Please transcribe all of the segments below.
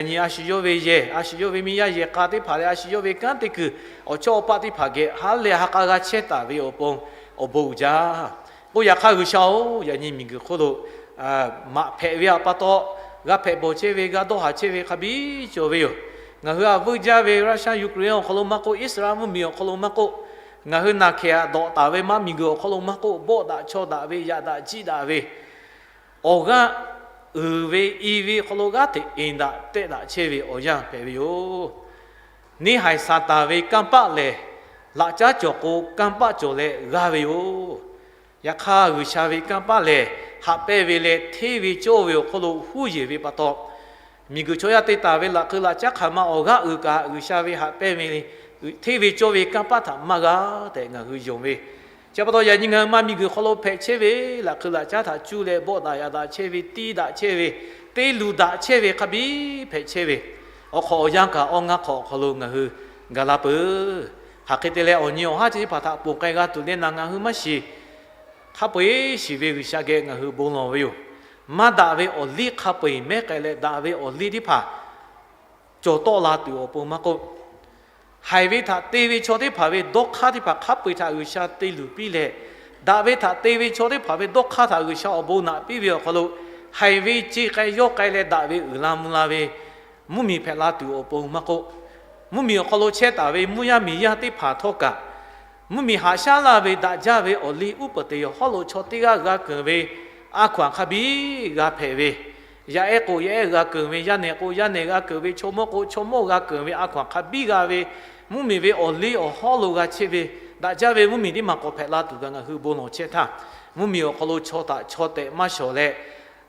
Yaꞈ nyi a shu yawˇ ve yehˬ, a shu yawˇ ve miˇ yaˇ yehˬ k'a teˇ hpaˍ leh a shu yawˇ ve kanˉ teˇ kuiˬ awˬ chawˇ awˬ paˆ teˇ hpaˍ geh ha lehˬ ha k'a g'a chehˇ taˍ ve awˬ pon awˬ bon uiˍ jaˇ. K'oˆ yaꞈ hk'aˇ, G'uiˬsha-oˬ, yaꞈ nyi miˬguiˬ hk'oˆ lo maꞈ hpehꞈ ve awˬ pa taw, g'a hpehꞈ bawˬ chehˇ ve, g'a dawˇ haˍ chehˇ ve hk'a biˇ cawˬ ve yoˬ. Ngaˬ hui a vuiˇ jaˇ ve Russia Ukraine awˬ hk'aw lo maˇ k'oˆ, Iˉsaˍreˍlaˆ mvuhˇmiˬ awˬ hk'aw lo maˇ k'oˆ, ngaˬ hui naˬ hkehˍ aꞈ dawꞈ taˍ ve maˇ miˬguiˬ awˬ hk'aw lo maˇ k'oˆ, bawˆ daꞈ chaw daꞈ ve, yaꞈ daꞈ jiˆ daꞈ ve, awˬ g'aˇ uiˍ ve i ve hk'aw lo g'aˇ hteꞈ enˍ daꞈ tehˆ daꞈ chehˇ ve awˬ yanˇ hpehꞈ ve yoˬ. Neˇ haiˬ Saˍtanˍ ve kanˇ paˆ lehˬ, laꞈ caˉ cawˬ k'o kanˇ paˆ cawˬ leh g'aˇ ve yoˬ. Yaꞈ hk'aˇ, G'uiˬsha ve kanˇ paˆ lehˬ, haꞈ pehnˇ ve leh hteˇ ve cawˇ ve awˬ hk'oˆ lo huˉ yeˬ ve pa taw, miˬguiˬ chaw yaˇ te taˍ ve laꞈ keu laꞈ caˉ hk'aˬ ma awˬ g'aˇ uiˍ kaꞈ, G'uiˬsha ve haꞈ pehnˇ ve hteˇ ve cawˇ ve kanˇ paˆ htaꞈ maˇ g'a tehꞈ ngaˬ hui yonˍ ve, chi pa taw yaꞈ nyi ngaˬ hui ma miˬguiˬ hk'aw lo hpehꞈ chehˇ ve laꞈ keu laꞈ caˉ htaꞈ cuˇ leh bawˆ daꞈ yaꞈ daꞈ chehˇ ve, tiˇ daꞈ chehˇ ve, te luˬ daꞈ chehˇ ve hk'a biˇ hpehꞈ chehˇ ve, awˬ hk'awꞈ awˬ yanˇ kaꞈ awˬ ngaˇ hk'awꞈ awˬ hk'aw lo ngaˬ hui gaˬ la peuˬ. Hk'aˬ hk'e te leh awˬ nyi awˬ haˉ chi teˇ hpaˍ htaꞈ ponˬ k'ai g'a tuˬ leh naˍ, ngaˬ hui maˇ shiˍ. Hk'a peu-eˬ shiˍ ve G'uiˬsha geh ngaˬ hui bon lawˬ ve yoˬ. Maˇ daꞈ ve awˬ liˇ hk'a peu-eˬ mehˉ k'ai leh, daꞈ ve awˬ liˇ teˇ hpaˍ cawˬ tawˆ la tuˬ awˬ pon maˇ k'oˆ, haiˬ ve htaꞈ te ve chaw teˇ hpaˍ ve dawˇ hk'aˇ teˇ hpaˍ hk'a peu-eˬ htaꞈ G'uiˬsha te luˬ piˇ leh, daꞈ ve htaꞈ te ve chaw teˇ hpaˍ ve dawˇ hk'aˇ htaꞈ G'uiˬsha awˬ bon naꞈ piˇ ve awˬ hk'aw lo, haiˬ ve ce k'ai yawˇ k'ai leh daꞈ ve uiˍ la mvuh la ve mvuhˇmiˬ hpehꞈ la tuˬ awˬ pon maˇ k'oˆ, mvuhˇmiˬ awˬ hk'aw lo chehˇ taˍ ve mvuhˇ yaˇ miˬ yaˇ teˇ hpaˍ htawˇ kaꞈ, mvuhˇmiˬ haꞈ shaˉ laˇ ve daꞈ jaˇ ve awˬ liˇ uˉ peunˍ te awˬ hawˉ lo chaw teˇ g'aˇ g'a keunˍ ve a hkaw-anˬ hk'a biˇ g'a hpehꞈ ve, yaˇ ehˉ k'o yaˇ ehˉ g'a keunˍ ve, yaˇ nehˬ k'o yaˇ nehˬ g'a keunˍ ve, chaw mawˇ k'o chaw mawˇ g'a keunˍ ve a hkaw-anˬ hk'a biˇ g'a ve, mvuhˇmiˬ ve awˬ liˇ awˬ hawˉ lo g'a chehˇ ve, daꞈ jaˇ ve mvuhˇmiˬ teˇ maˬ k'awꞈ hpehꞈ la tuˬ kaꞈ ngaˬ hui bon lawˬ chehˇ htaˇ, mvuhˇmiˬ awˬ hk'aw lo chaw htaꞈ chaw tehꞈ maˇ shawˍ leh,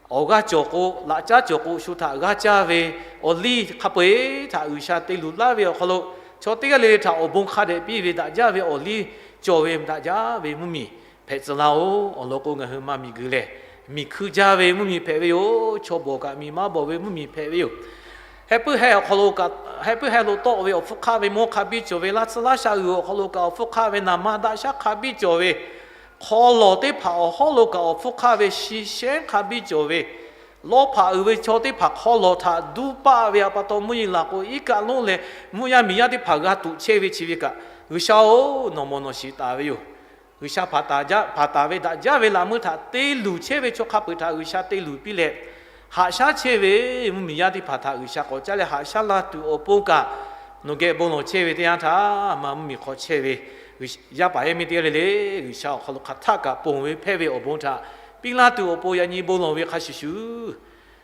awˬ g'aˇ cawˬ k'o, laꞈ caˉ cawˬ k'o, shu htaꞈ g'aˇ caˇ ve awˬ liˇ hk'a peu-eˬ htaꞈ G'uiˬsha te luˬ laˇ ve awˬ hk'aw lo, chaw teˇ g'aˇ le le htaꞈ awˬ bon hk'a dehꞈ piˇ ve daꞈ jaˇ ve awˬ liˇ cawˬ ve daꞈ jaˇ ve mvuhˇmiˬ hpehꞈ tcuh laˇ-oˬ. Awˬ lawn k'o, ngaˬ hui ma miˬguiˬ lehˬ, miˬ hkui jaˇ ve mvuhˇmiˬ hpehꞈ ve yoˬ. Chaw bawˬ kaꞈ miˬ maˇ bawˬ ve mvuhˇmiˬ hpehꞈ ve yoˬ. Heh puiˉ heh awˬ hk'aw lo kaꞈ, heh puiˉ heh lo tawˆ ve awˬ hpfuhˇ hk'aˆ ve mawˇ hk'a biˇ cawˬ ve, laˇ tsuhˇ laˇ sha uiˍ awˬ hk'aw lo kaꞈ awˬ hpfuhˇ hk'aˆ ve, naˍ ma daꞈ shaˉ hk'a biˇ cawˬ ve, hk'aw lawˬ teˇ hpaˍ awˬ hawˉ lo kaꞈ awˬ hpfuhˇ hk'aˆ ve shi shehnˉ hk'a biˇ cawˬ ve, lawˇ hpaꞈ uiˍ ve chaw teˇ hpaˍ hk'aw lawˬ htaꞈ duˇ paˆ ve a pa taw, mvuhˇ yeˬ laˬ k'o iˉ kaˆ lonˉ leh mvuhˇ yaˇ miˬ yaˇ teˇ hpaˍ g'a tuꞈ chehˇ ve chi ve kaꞈ, G'uiˬsha-oˬ, nawˬ mawˬ nawˬ shiˍ taˍ ve yoˬ. G'uiˬsha hpanˍ taˍ ve daꞈ jaˇ ve laꞈ meuˇ htaꞈ te luˬ chehˇ ve chaw hk'a peu-eˬ htaꞈ G'uiˬsha te luˬ piˇ leh, haꞈ shaˉ chehˇ ve mvuhˇmiˬ yaˇ teˇ hpaˍ htaꞈ G'uiˬsha k'awꞈ caˉ leh haꞈ shaˉ la tuˬ awˬ pon kaꞈ, nawˬ geh bon lawˬ chehˇ ve teˇ yanˇ htaˇ, ma mvuhˇmiˬ hk'aw chehˇ ve yaˇ paˍ yaˇ miˇ teˇ g'aˇ le le, G'uiˬsha awˬ hk'aw lo hk'aˬ htaˆ kaꞈ ponˬ ve hpehˇ ve awˬ bon htaꞈ piˇ laˇ tuˬ awˬ pon yaꞈ nyi bon lawˬ ve hk'a shuˍ shuˍ,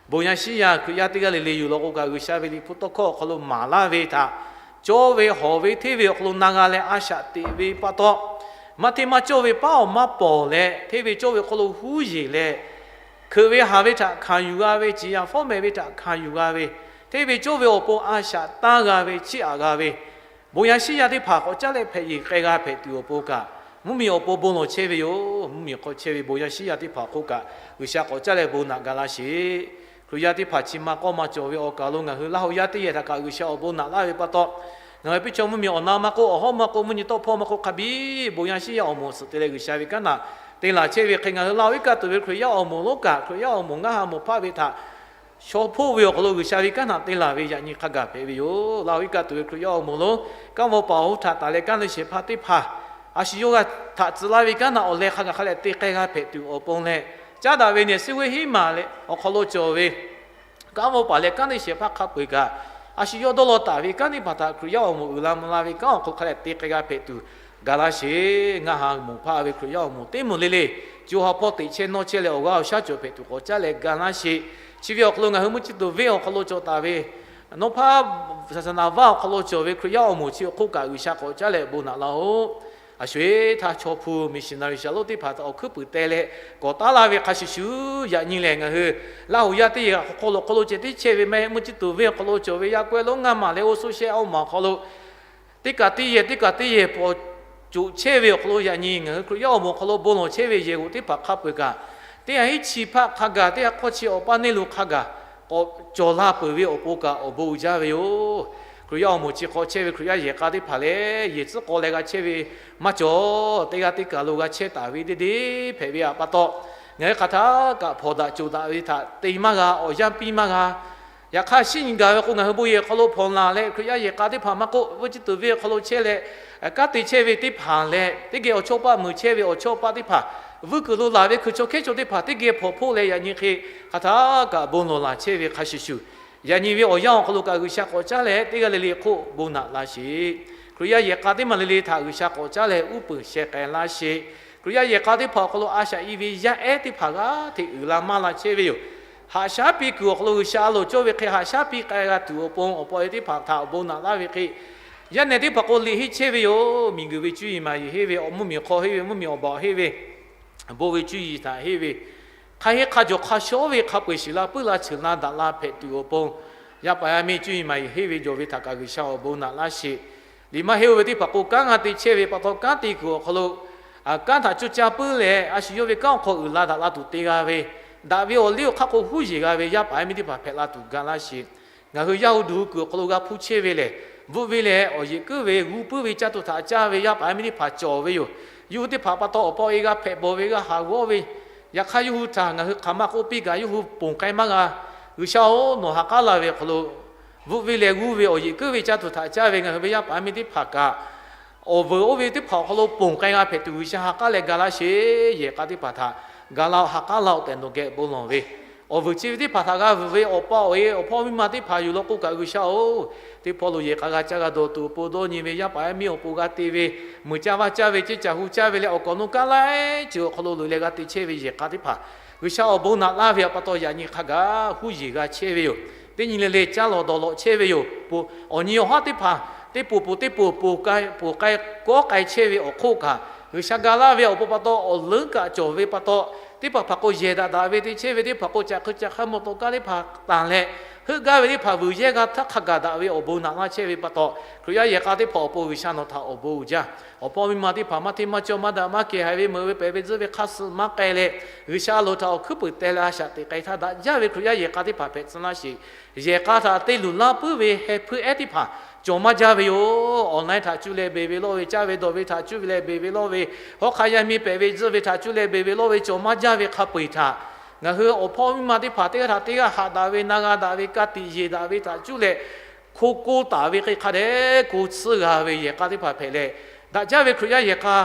bon yaˇ shiˉ yaˇ Hkriꞈ yaˇ teˇ g'aˇ le le yoˬ law k'o kaꞈ, G'uiˬsha ve liꞈ hpu tawˇ hkawˇ awˬ hk'aw lo maˍ laˇ ve htaꞈ cawˇ ve hawˍ ve hteˇ ve awˬ hk'aw lo na g'a leh a shaꞈ teꞈ ve pa taw, maˇ hteˇ maˇ cawˇ ve paˉ awˬ maˇ pawˬ leh, hteˇ ve cawˇ ve awˬ hk'aw lo huˉ yeˬ leh, hkeuꞈ ve haˍ ve htaꞈ hkanˍ yuˬ g'a ve, ciˍ yanˍ fawˉ mehˍ ve htaꞈ hkanˍ yuˬ g'a ve, hteˇ ve cawˇ ve awˬ pon a shaꞈ tanˇ g'a ve, chiˇ aꞈ g'a ve, bon yaˇ shiˉ yaˇ teˇ hpaˍ k'awꞈ caˉ leh hpehꞈ yeˬ k'ai g'a hpehꞈ tuˬ awˬ pon kaꞈ, mvuhˇmiˬ awˬ pon bon lawˬ chehˇ ve yoˬ. Mvuhˇmiˬ hk'aw chehˇ ve bon yaˇ shiˉ yaˇ teˇ hpaˍ awˬ hk'oˆ kaꞈ, G'uiˬsha k'awꞈ caˉ leh bon naꞈ ga laˇ sheˍ. Hkriꞈ yaˇ teˇ hpaˍ chi ma k'awˇ ma cawˬ ve awˬ kaˬ lo ngaˬ hui Laˇ huˍ yaˇ teˇ yehˬ htaꞈ kaꞈ G'uiˬsha awˬ bon naꞈ laˇ ve pa taw, ngaˬ hui piˇ chaw mvuhˇmiˬ awˬ na maˇ k'oˆ, awˬ hawˉ maˇ k'oˆ, mvuhˇ nyi tawˆ hpawˇ maˇ k'oˆ, hk'a biˇ bon yaˇ shiˉ yaˇ awˬ moˍ suhˍ te leh G'uiˬsha ve kanˉ htaꞈ te laˬ chehˇ ve hk'e, ngaˬ hui Laˇ huˍ iˉ kaˆ tuˬ ve Hkriꞈ yaˇ awˬ moˍ lonˉ kaꞈ, Hkriꞈ yaˇ awˬ moˍ ngaˇ ha moˍ hpaˆ ve htaꞈ shaw hpoˆ ve awˬ hk'aw lo G'uiˬsha ve kanˉ htaꞈ te laˬ ve yaꞈ nyi hk'a gaˬ hpehꞈ ve yoˬ. Laˇ huˍ iˉ kaˆ tuˬ ve Hkriꞈ yaˇ awˬ moˍ lonˉ, kanˉ vawˇ paˍ awˬ hoˉ htaꞈ taˍ leh kanˉ te shehˍ hpaˇ teˇ hpaˍ, a shu yawˇ g'a htaꞈ tcuh laˇ ve kanˉ htaꞈ awˬ leh hk'a gaˬ hk'a leh te k'ai g'a hpehꞈ tuˬ awˬ pon leh, caˉ daꞈ ve nehˬ suh ve hiˉ maˬ leh awˬ hk'aw lo cawˬ ve kanˉ vawˇ paˍ leh kanˉ te shehˍ hpaˇ hk'a peu-eˬ kaꞈ, a shu yawˇ dawˇ law taˍ ve kanˉ teˇ hpaˍ htaꞈ Hkriꞈ yaˇ awˬ moˍ uiˍ la mvuh la ve kanˉ awˬ hk'aw lo hk'a leh te k'ai g'a hpehꞈ tuˬ ga laˇ sheˍ. Ngaˇ ha moˍ hpaˆ ve Hkriꞈ yaˇ awˬ moˍ teˇ moˍ le le, co ha hpawˇ teꞈ chehˇ nawˇ chehˇ leh awˬ g'aˇ awˬ shaˉ cawˬ hpehꞈ tuˬ k'awꞈ caˉ leh ga laˇ sheˍ. Chi ve awˬ hk'aw lo ngaˬ hui mvuhˇ chi tuˬ venˇ awˬ hk'aw lo cawˬ taˍ ve nawˇ hpaˇ saˍsaˍnaˍ vaˇ awˬ hk'aw lo cawˬ ve Hkriꞈ yaˇ awˬ moˍ chi awˬ hk'oˆ kaꞈ G'uiˬsha k'awꞈ caˉ leh bon naꞈ laˇ-oˆ. A sho-eˬ htaˇ chaw hpu missionary shaˍlonˉ teˇ hpaˍ htaꞈ awˬ hkuiˉ puiˍ teh leh kawꞈ taˉ laˇ ve hk'a shuˍ shuˍ, yaꞈ nyi lehˬ ngaˬ hui Laˇ huˍ yaˇ teˇ yehˬ hk'aw lo hk'aw lo ceh tiˉ chehˇ ve maˇ heˆ, mvuhˇ chi tuˬ venˇ awˬ hk'aw lo cawˬ ve yaˇ kawehˇ lonˉ ngaˇ maˬ leh oˇ suhˉ shehˆ awˇ maˬ awˬ hk'aw lo teˇ kaꞈ teˇ yehˬ teˇ kaꞈ teˇ yehˬ paw coꞈ chehˇ ve awˬ hk'aw lo yaꞈ nyi ngaˬ hui Hkriꞈ yaˇ awˬ moˍ awˬ hk'aw lo bon lawˬ chehˇ ve yehˬ g'oꞈ teˇ hpaˍ hk'a peu-eˬ kaꞈ, teˇ ha hiˉ chi hpaˆ hk'a gaˬ, teˇ ha hk'awˇ chi awˬ paˇ neˇ lo hk'a gaˬ k'awꞈ cawˬ la peuˬ ve awˬ pon kaꞈ awˬ bon uiˍ jaˇ ve yoˬ. Hkriꞈ yaˇ awˬ moˍ chi hk'aw chehˇ ve Hkriꞈ yaˇ yehˬ k'a teˇ hpaˍ lehˬ, yehˬ tcuhˉ k'aw leh g'a chehˇ ve maˇ cawˬ. Teˇ g'aˇ teˇ kaˬ lo g'a chehˇ taˍ ve deˇ deˇ hpehꞈ ve pa taw, ngaˬ hui hk'aˬ htaˇ kaꞈ hpawnˬ daꞈ coˬ daꞈ ve htaꞈ te maˇ g'a, awˬ yanˇ piˇ maˇ g'a. Yaꞈ hk'aˇ, shinˉ nyi gaˬ ve k'o, ngaˬ hui bon yehˬ hk'aw lo hpawnˬ laˬ leh Hkriꞈ yaˇ yehˬ k'a teˇ hpaˍ maˇ k'oˆ, vuiˇ ciˇ tuˬ venˇ awˬ hk'aw lo chehˇ leh kanˉ te chehˇ ve teˇ hpaˍ leh, teˇ geh awˬ chawˇ paˆ muiˬ chehˇ ve awˬ chawˇ paˆ teˇ hpaˍ vuiˇ kuiˬ lo laˬ ve hkui chaw hkehˉ chaw teˇ hpaˍ teˇ geh hpawnˬ hpoˆ leh, yaꞈ nyi hk'e hk'aˬ htaˇ kaꞈ bon lawˬ laˬ chehˇ ve hk'a shuˍ shuˍ, yaꞈ nyi ve awˬ yanˇ awˬ hk'aw lo kaꞈ G'uiˬsha k'awꞈ caˉ leh teˇ g'aˇ le le hk'oˆ bon naꞈ laˇ sheˍ. Hkriꞈ yaˇ yehˬ k'a teˇ maˬ le le htaꞈ G'uiˬsha k'awꞈ caˉ leh uˉ peunˍ sheh k'ai laˇ sheˍ. Hkriꞈ yaˇ yehˬ k'a teˇ hpaˍ awˬ hk'aw lo a shaꞈ i ve yaˇ ehˉ teˇ hpaˍ g'aˇ hteꞈ uiˍ la maˇ la chehˇ ve yoˬ. Haꞈ shaˉ piˇ kuiˬ awˬ hk'aw lo G'uiˬsha a loˍ cawˇ ve hk'e haꞈ shaˉ piˇ k'ai g'a tuˬ awˬ pon awˬ pa awˬ e teˇ hpaˍ htaꞈ awˬ bon naꞈ laˇ ve hk'e, yaˇ nehˬ teˇ hpaˍ k'o liꞈ henˇ chehˇ ve yoˬ. Miˬguiˬ ve cuˇ yiˍ maˍ yiˍ henˇ ve, mvuhˇmiˬ hk'aw henˇ ve, mvuhˇmiˬ awˬ baˬ henˇ ve, bon ve cuˇ yiˍ htaꞈ henˇ ve, hk'a henˇ hk'a jawˬ hk'a shawˉ ve hk'a peu eˬ shiˍ la puiˉ la cheuˬ la daꞈ la hpehꞈ tuˬ awˬ pon, yaˇ paˍ yaˇ miˇ cuˇ yiˍ maˍ yiˍ henˇ ve jawˬ ve htaꞈ kaꞈ G'uiˬsha awˬ bon naꞈ laˇ sheˍ. Liꞈ maˇ henˇ oˇ ve teˇ hpaˍ k'o, kanˉ g'a te chehˇ ve pa taw, kanˉ te kuiˬ awˬ hk'aw lo kanˉ htaꞈ coˇ caˇ puiˉ leh, a shu yawˇ ve kanˉ awˬ hk'aw uiˍ la daꞈ la tuˬ te g'a ve, daꞈ ve awˬ liˇ awˬ hk'aˇ k'o huˉ yeˬ g'a ve yaˇ paˍ yaˇ miˇ teˇ hpaˍ hpehꞈ la tuˬ ga laˇ sheˍ. Ngaˬ hui yaˇ hu duˬ hui kuiˬ awˬ hk'aw lo g'a hpuˇ chehˇ ve lehˬ, bvuhꞈ ve lehˬ awˬ yeˬ kuiˉ ve g'uˇ puiˉ ve caˇ tuˬ htaꞈ caˇ ve yaˇ paˍ yaˇ miˇ teˇ hpaˍ cawˬ ve yoˬ. Yawˇ hui teˇ hpaˍ pa taw awˬ pa awˬ e g'a hpehꞈ bawˬ ve, g'a haˍ g'awˇ ve, yaꞈ hk'aˇ yawˇ hui htaꞈ ngaˬ hui hk'aˬ ma k'oˆ piˇ kaꞈ yawˇ hui ponˬ k'ai maˇ g'a. G'uiˬsha-oˬ, nawˬ ha k'aˉ la ve awˬ hk'aw lo bvuhꞈ ve lehˬ g'uˇ ve awˬ yeˬ kuiˉ ve caˇ tuˬ htaꞈ caˇ ve ngaˬ hui ve yaˇ paˍ yaˇ miˇ teˇ hpaˍ kaꞈ, awˬ vuiˬ oˇ ve teˇ hpaˍ awˬ hk'aw lo ponˬ k'ai g'a hpehꞈ tuˬ G'uiˬsha ha k'aˉ leh ga laˇ sheˍ. Yehˬ k'a teˇ hpaˍ htaꞈ ga laˇ-oˆ, ha k'aˉ laˇ-oˆ tehꞈ nawˬ geh bon lawˬ ve, awˬ vuiˬ chi ve teˇ hpaˍ htaꞈ g'a vuiˬ ve awˬ pa awˬ e awˬ hpawˇ miˇ ma teˇ hpaˍ yuˬ law k'oˆ kaꞈ, G'uiˬsha-oˬ, teˇ hpawˇ lo yehˬ k'a g'a caˇ g'a dawˬ tuˬ awˬ pon dawˇ nyi ve yaˇ paˍ yaˇ miˇ awˬ pon g'a te ve, muiˬ caˇ vaˇ caˇ ve, ceˇ caˬ hu caˇ ve leh awˬ kawꞈ nawˬ kaˉ laiˉ ceuˬ awˬ hk'aw lo loꞈ e leh g'a te chehˇ ve yehˬ k'a teˇ hpaˍ, G'uiˬsha awˬ bon naꞈ laˇ ve pa taw yaꞈ nyi hk'a gaˬ huˉ yeˬ g'a chehˇ ve yoˬ. Teˇ nyi le le caˇ lawˬ dawˬ lawꞈ chehˇ ve yoˬ. Awˬ nyi awˬ haˉ teˇ hpaˍ teˇ poˬ poˬ teˇ poˬ poˬ k'ai kawˉ k'ai chehˇ ve awˬ hk'oˆ kaꞈ, G'uiˬsha ga laˇ ve awˬ pon pa taw awˬ leuˉ kaꞈ cawˬ ve pa taw, teˇ hpaˍ hpaˍ k'o yehˬ daꞈ daꞈ ve te chehˇ ve, teˇ hpaˍ k'o caꞈ hk'e caꞈ hk'aˇ mawˬ tawˍ kaˇ teˇ hpaˍ tanˬ leh, heuˆ gaˇ ve teˇ hpaˍ vuiˬ yehˇ g'a htaˇ hk'a gaˬ daꞈ ve awˬ bon naꞈ laˇ chehˇ ve pa taw, Hkriꞈ yaˇ yehˬ k'a teˇ hpaˍ awˬ pon G'uiˬsha nawˬ htaꞈ awˬ bon uiˍ jaˇ. Awˬ hpawˇ miˇ ma teˇ hpaˍ maˇ hteˇ maˇ cawˇ maˇ daꞈ maˇ kehˬ haiˬ ve meuꞈ ve pehˬ ve tzuhˆ ve hk'a suh maˇ k'ai leh, G'uiˬsha a loˍ htaꞈ awˬ hkuiˉ puiˍ teh leh a shaꞈ teꞈ k'ai htaˇ daꞈ jaˇ ve Hkriꞈ yaˇ yehˬ k'a teˇ hpaˍ hpehꞈ tcuh laˇ sheˍ. Yehˬ k'a htaꞈ te luˬ laˇ puiˉ ve heh hpuiˇ ehˉ teˇ hpaˍ cawˬ maˇ jaˇ ve yoˬ. Awˬ na htaꞈ cuˇ leh beˬ ve lawˇ ve, caˇ ve dawˬ ve htaꞈ cuˇ ve leh beˬ ve lawˇ ve, hawˉ hk'aˇ yaˇ miˇ pehˬ ve tzuhˆ ve htaꞈ cuˇ leh beˬ ve lawˇ ve cawˬ maˇ jaˇ ve hk'a peu eˬ htaꞈ, ngaˬ hui awˬ hpawˇ miˇ ma teˇ hpaˍ teˇ g'aˇ htaꞈ teˇ g'aˇ haꞈ daꞈ ve, na g'a daꞈ ve, ka tiꞈ yeˬ daꞈ ve htaꞈ cuˇ leh hko ko taˍ ve hk'e hk'a dehꞈ ko tsuhˇ g'a ve yehˬ k'a teˇ hpaˍ hpehꞈ leh, daꞈ jaˇ ve Hkriꞈ yaˇ yehˬ k'a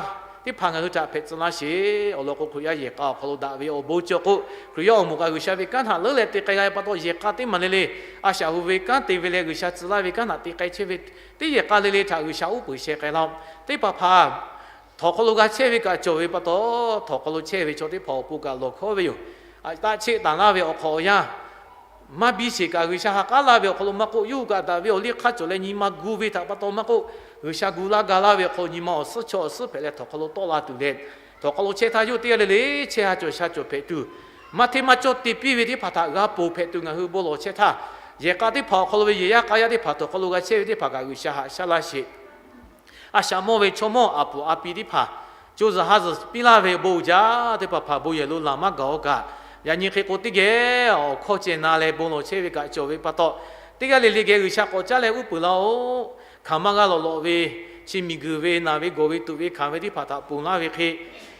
teˇ hpaˍ ngaˬ hui htaꞈ hpehꞈ tcuh laˇ sheˍ. Awˬ lawn k'o, Hkriꞈ yaˇ yehˬ k'a awˬ hk'aw lo daꞈ ve awˬ bon cawˬ k'o, Hkriꞈ yaˇ awˬ moˍ kaꞈ G'uiˬsha ve kanˉ htaꞈ leuˉ leh te k'ai g'a ve pa taw, yehˬ k'a teˇ maˬ le le a shaꞈ hu ve kanˉ te ve leh G'uiˬsha tcuh laˇ ve kanˉ htaꞈ te k'ai chehˇ ve teˇ yehˬ k'a le le htaꞈ G'uiˬsha uˉ peunˍ sheh k'ai laˇ-oˆ. Teˇ hpaˍ hpaˍ htawnˍ hk'aw lo g'a chehˇ ve kaꞈ cawˬ ve pa taw, htawnˍ hk'aw lo chehˇ ve chaw teˇ hpaˍ awˬ pon kaꞈ lawˬ hkawˉ ve yoˬ. Taˆ cheˆ taˍ laˇ ve awˬ hk'awꞈ awˬ yanˇ maˇ biˇ sheˍ kaꞈ, G'uiˬsha ha k'aˉ laˇ ve awˬ hk'aw lo maˇ k'oˆ, yawˇ hui kaꞈ daꞈ ve awˬ liˇ hk'aˇ cawˬ leh nyi ma gu ve htaꞈ pa taw maˇ k'oˆ, G'uiˬsha gu laˇ ga laˇ ve awˬ hk'aw lo nyi ma awˬ suhˉ chaw awˬ suhˉ hpehꞈ leh htawnˍ hk'aw lo tawˆ la tuˬ leh, htawnˍ hk'aw lo chehˇ htaˇ yawˇ teˇ g'aˇ le le chehˇ ha cawˬ sha cawˬ hpehꞈ tuˬ, maˇ hteˇ maˇ cawˇ te piˇ ve teˇ hpaˍ htaꞈ g'a ponˬ hpehꞈ tuˬ ngaˬ hui bon lawˬ chehˇ htaˇ, yehˬ k'a teˇ hpaˍ awˬ hk'aw lo ve yehˬ yaˇ k'a yaˇ teˇ hpaˍ htawnˍ hk'aw lo g'a chehˇ ve teˇ hpaˍ kaꞈ G'uiˬsha haꞈ shaˉ laˇ sheˍ. A shaꞈ mawˇ ve chaw mawˇ a puˍ a pi teˇ hpaˍ co zuhˬ ha zuhˬ piˇ laˇ ve bon uiˍ jaˇ. Teˇ hpaˍ hpaˍ bon yehˬ lo laˬ maˇ gaˬ-oˬ kaꞈ, yaꞈ nyi hk'e k'o teˇ geh awˬ hkawˇ ceh na leh bon lawˬ chehˇ ve kaꞈ cawˬ ve pa taw, teˇ g'aˇ le le geh G'uiˬsha k'awꞈ caˉ leh uˉ peunˍ laˇ-oˆ. Hkanˍ maˇ g'a lawꞈ lawꞈ ve, chi miˬguiˬ ve naˬ ve gawˬ ve tuꞈ ve hkanˍ ve teˇ hpaˍ htaꞈ ponˬ laˇ ve hk'e,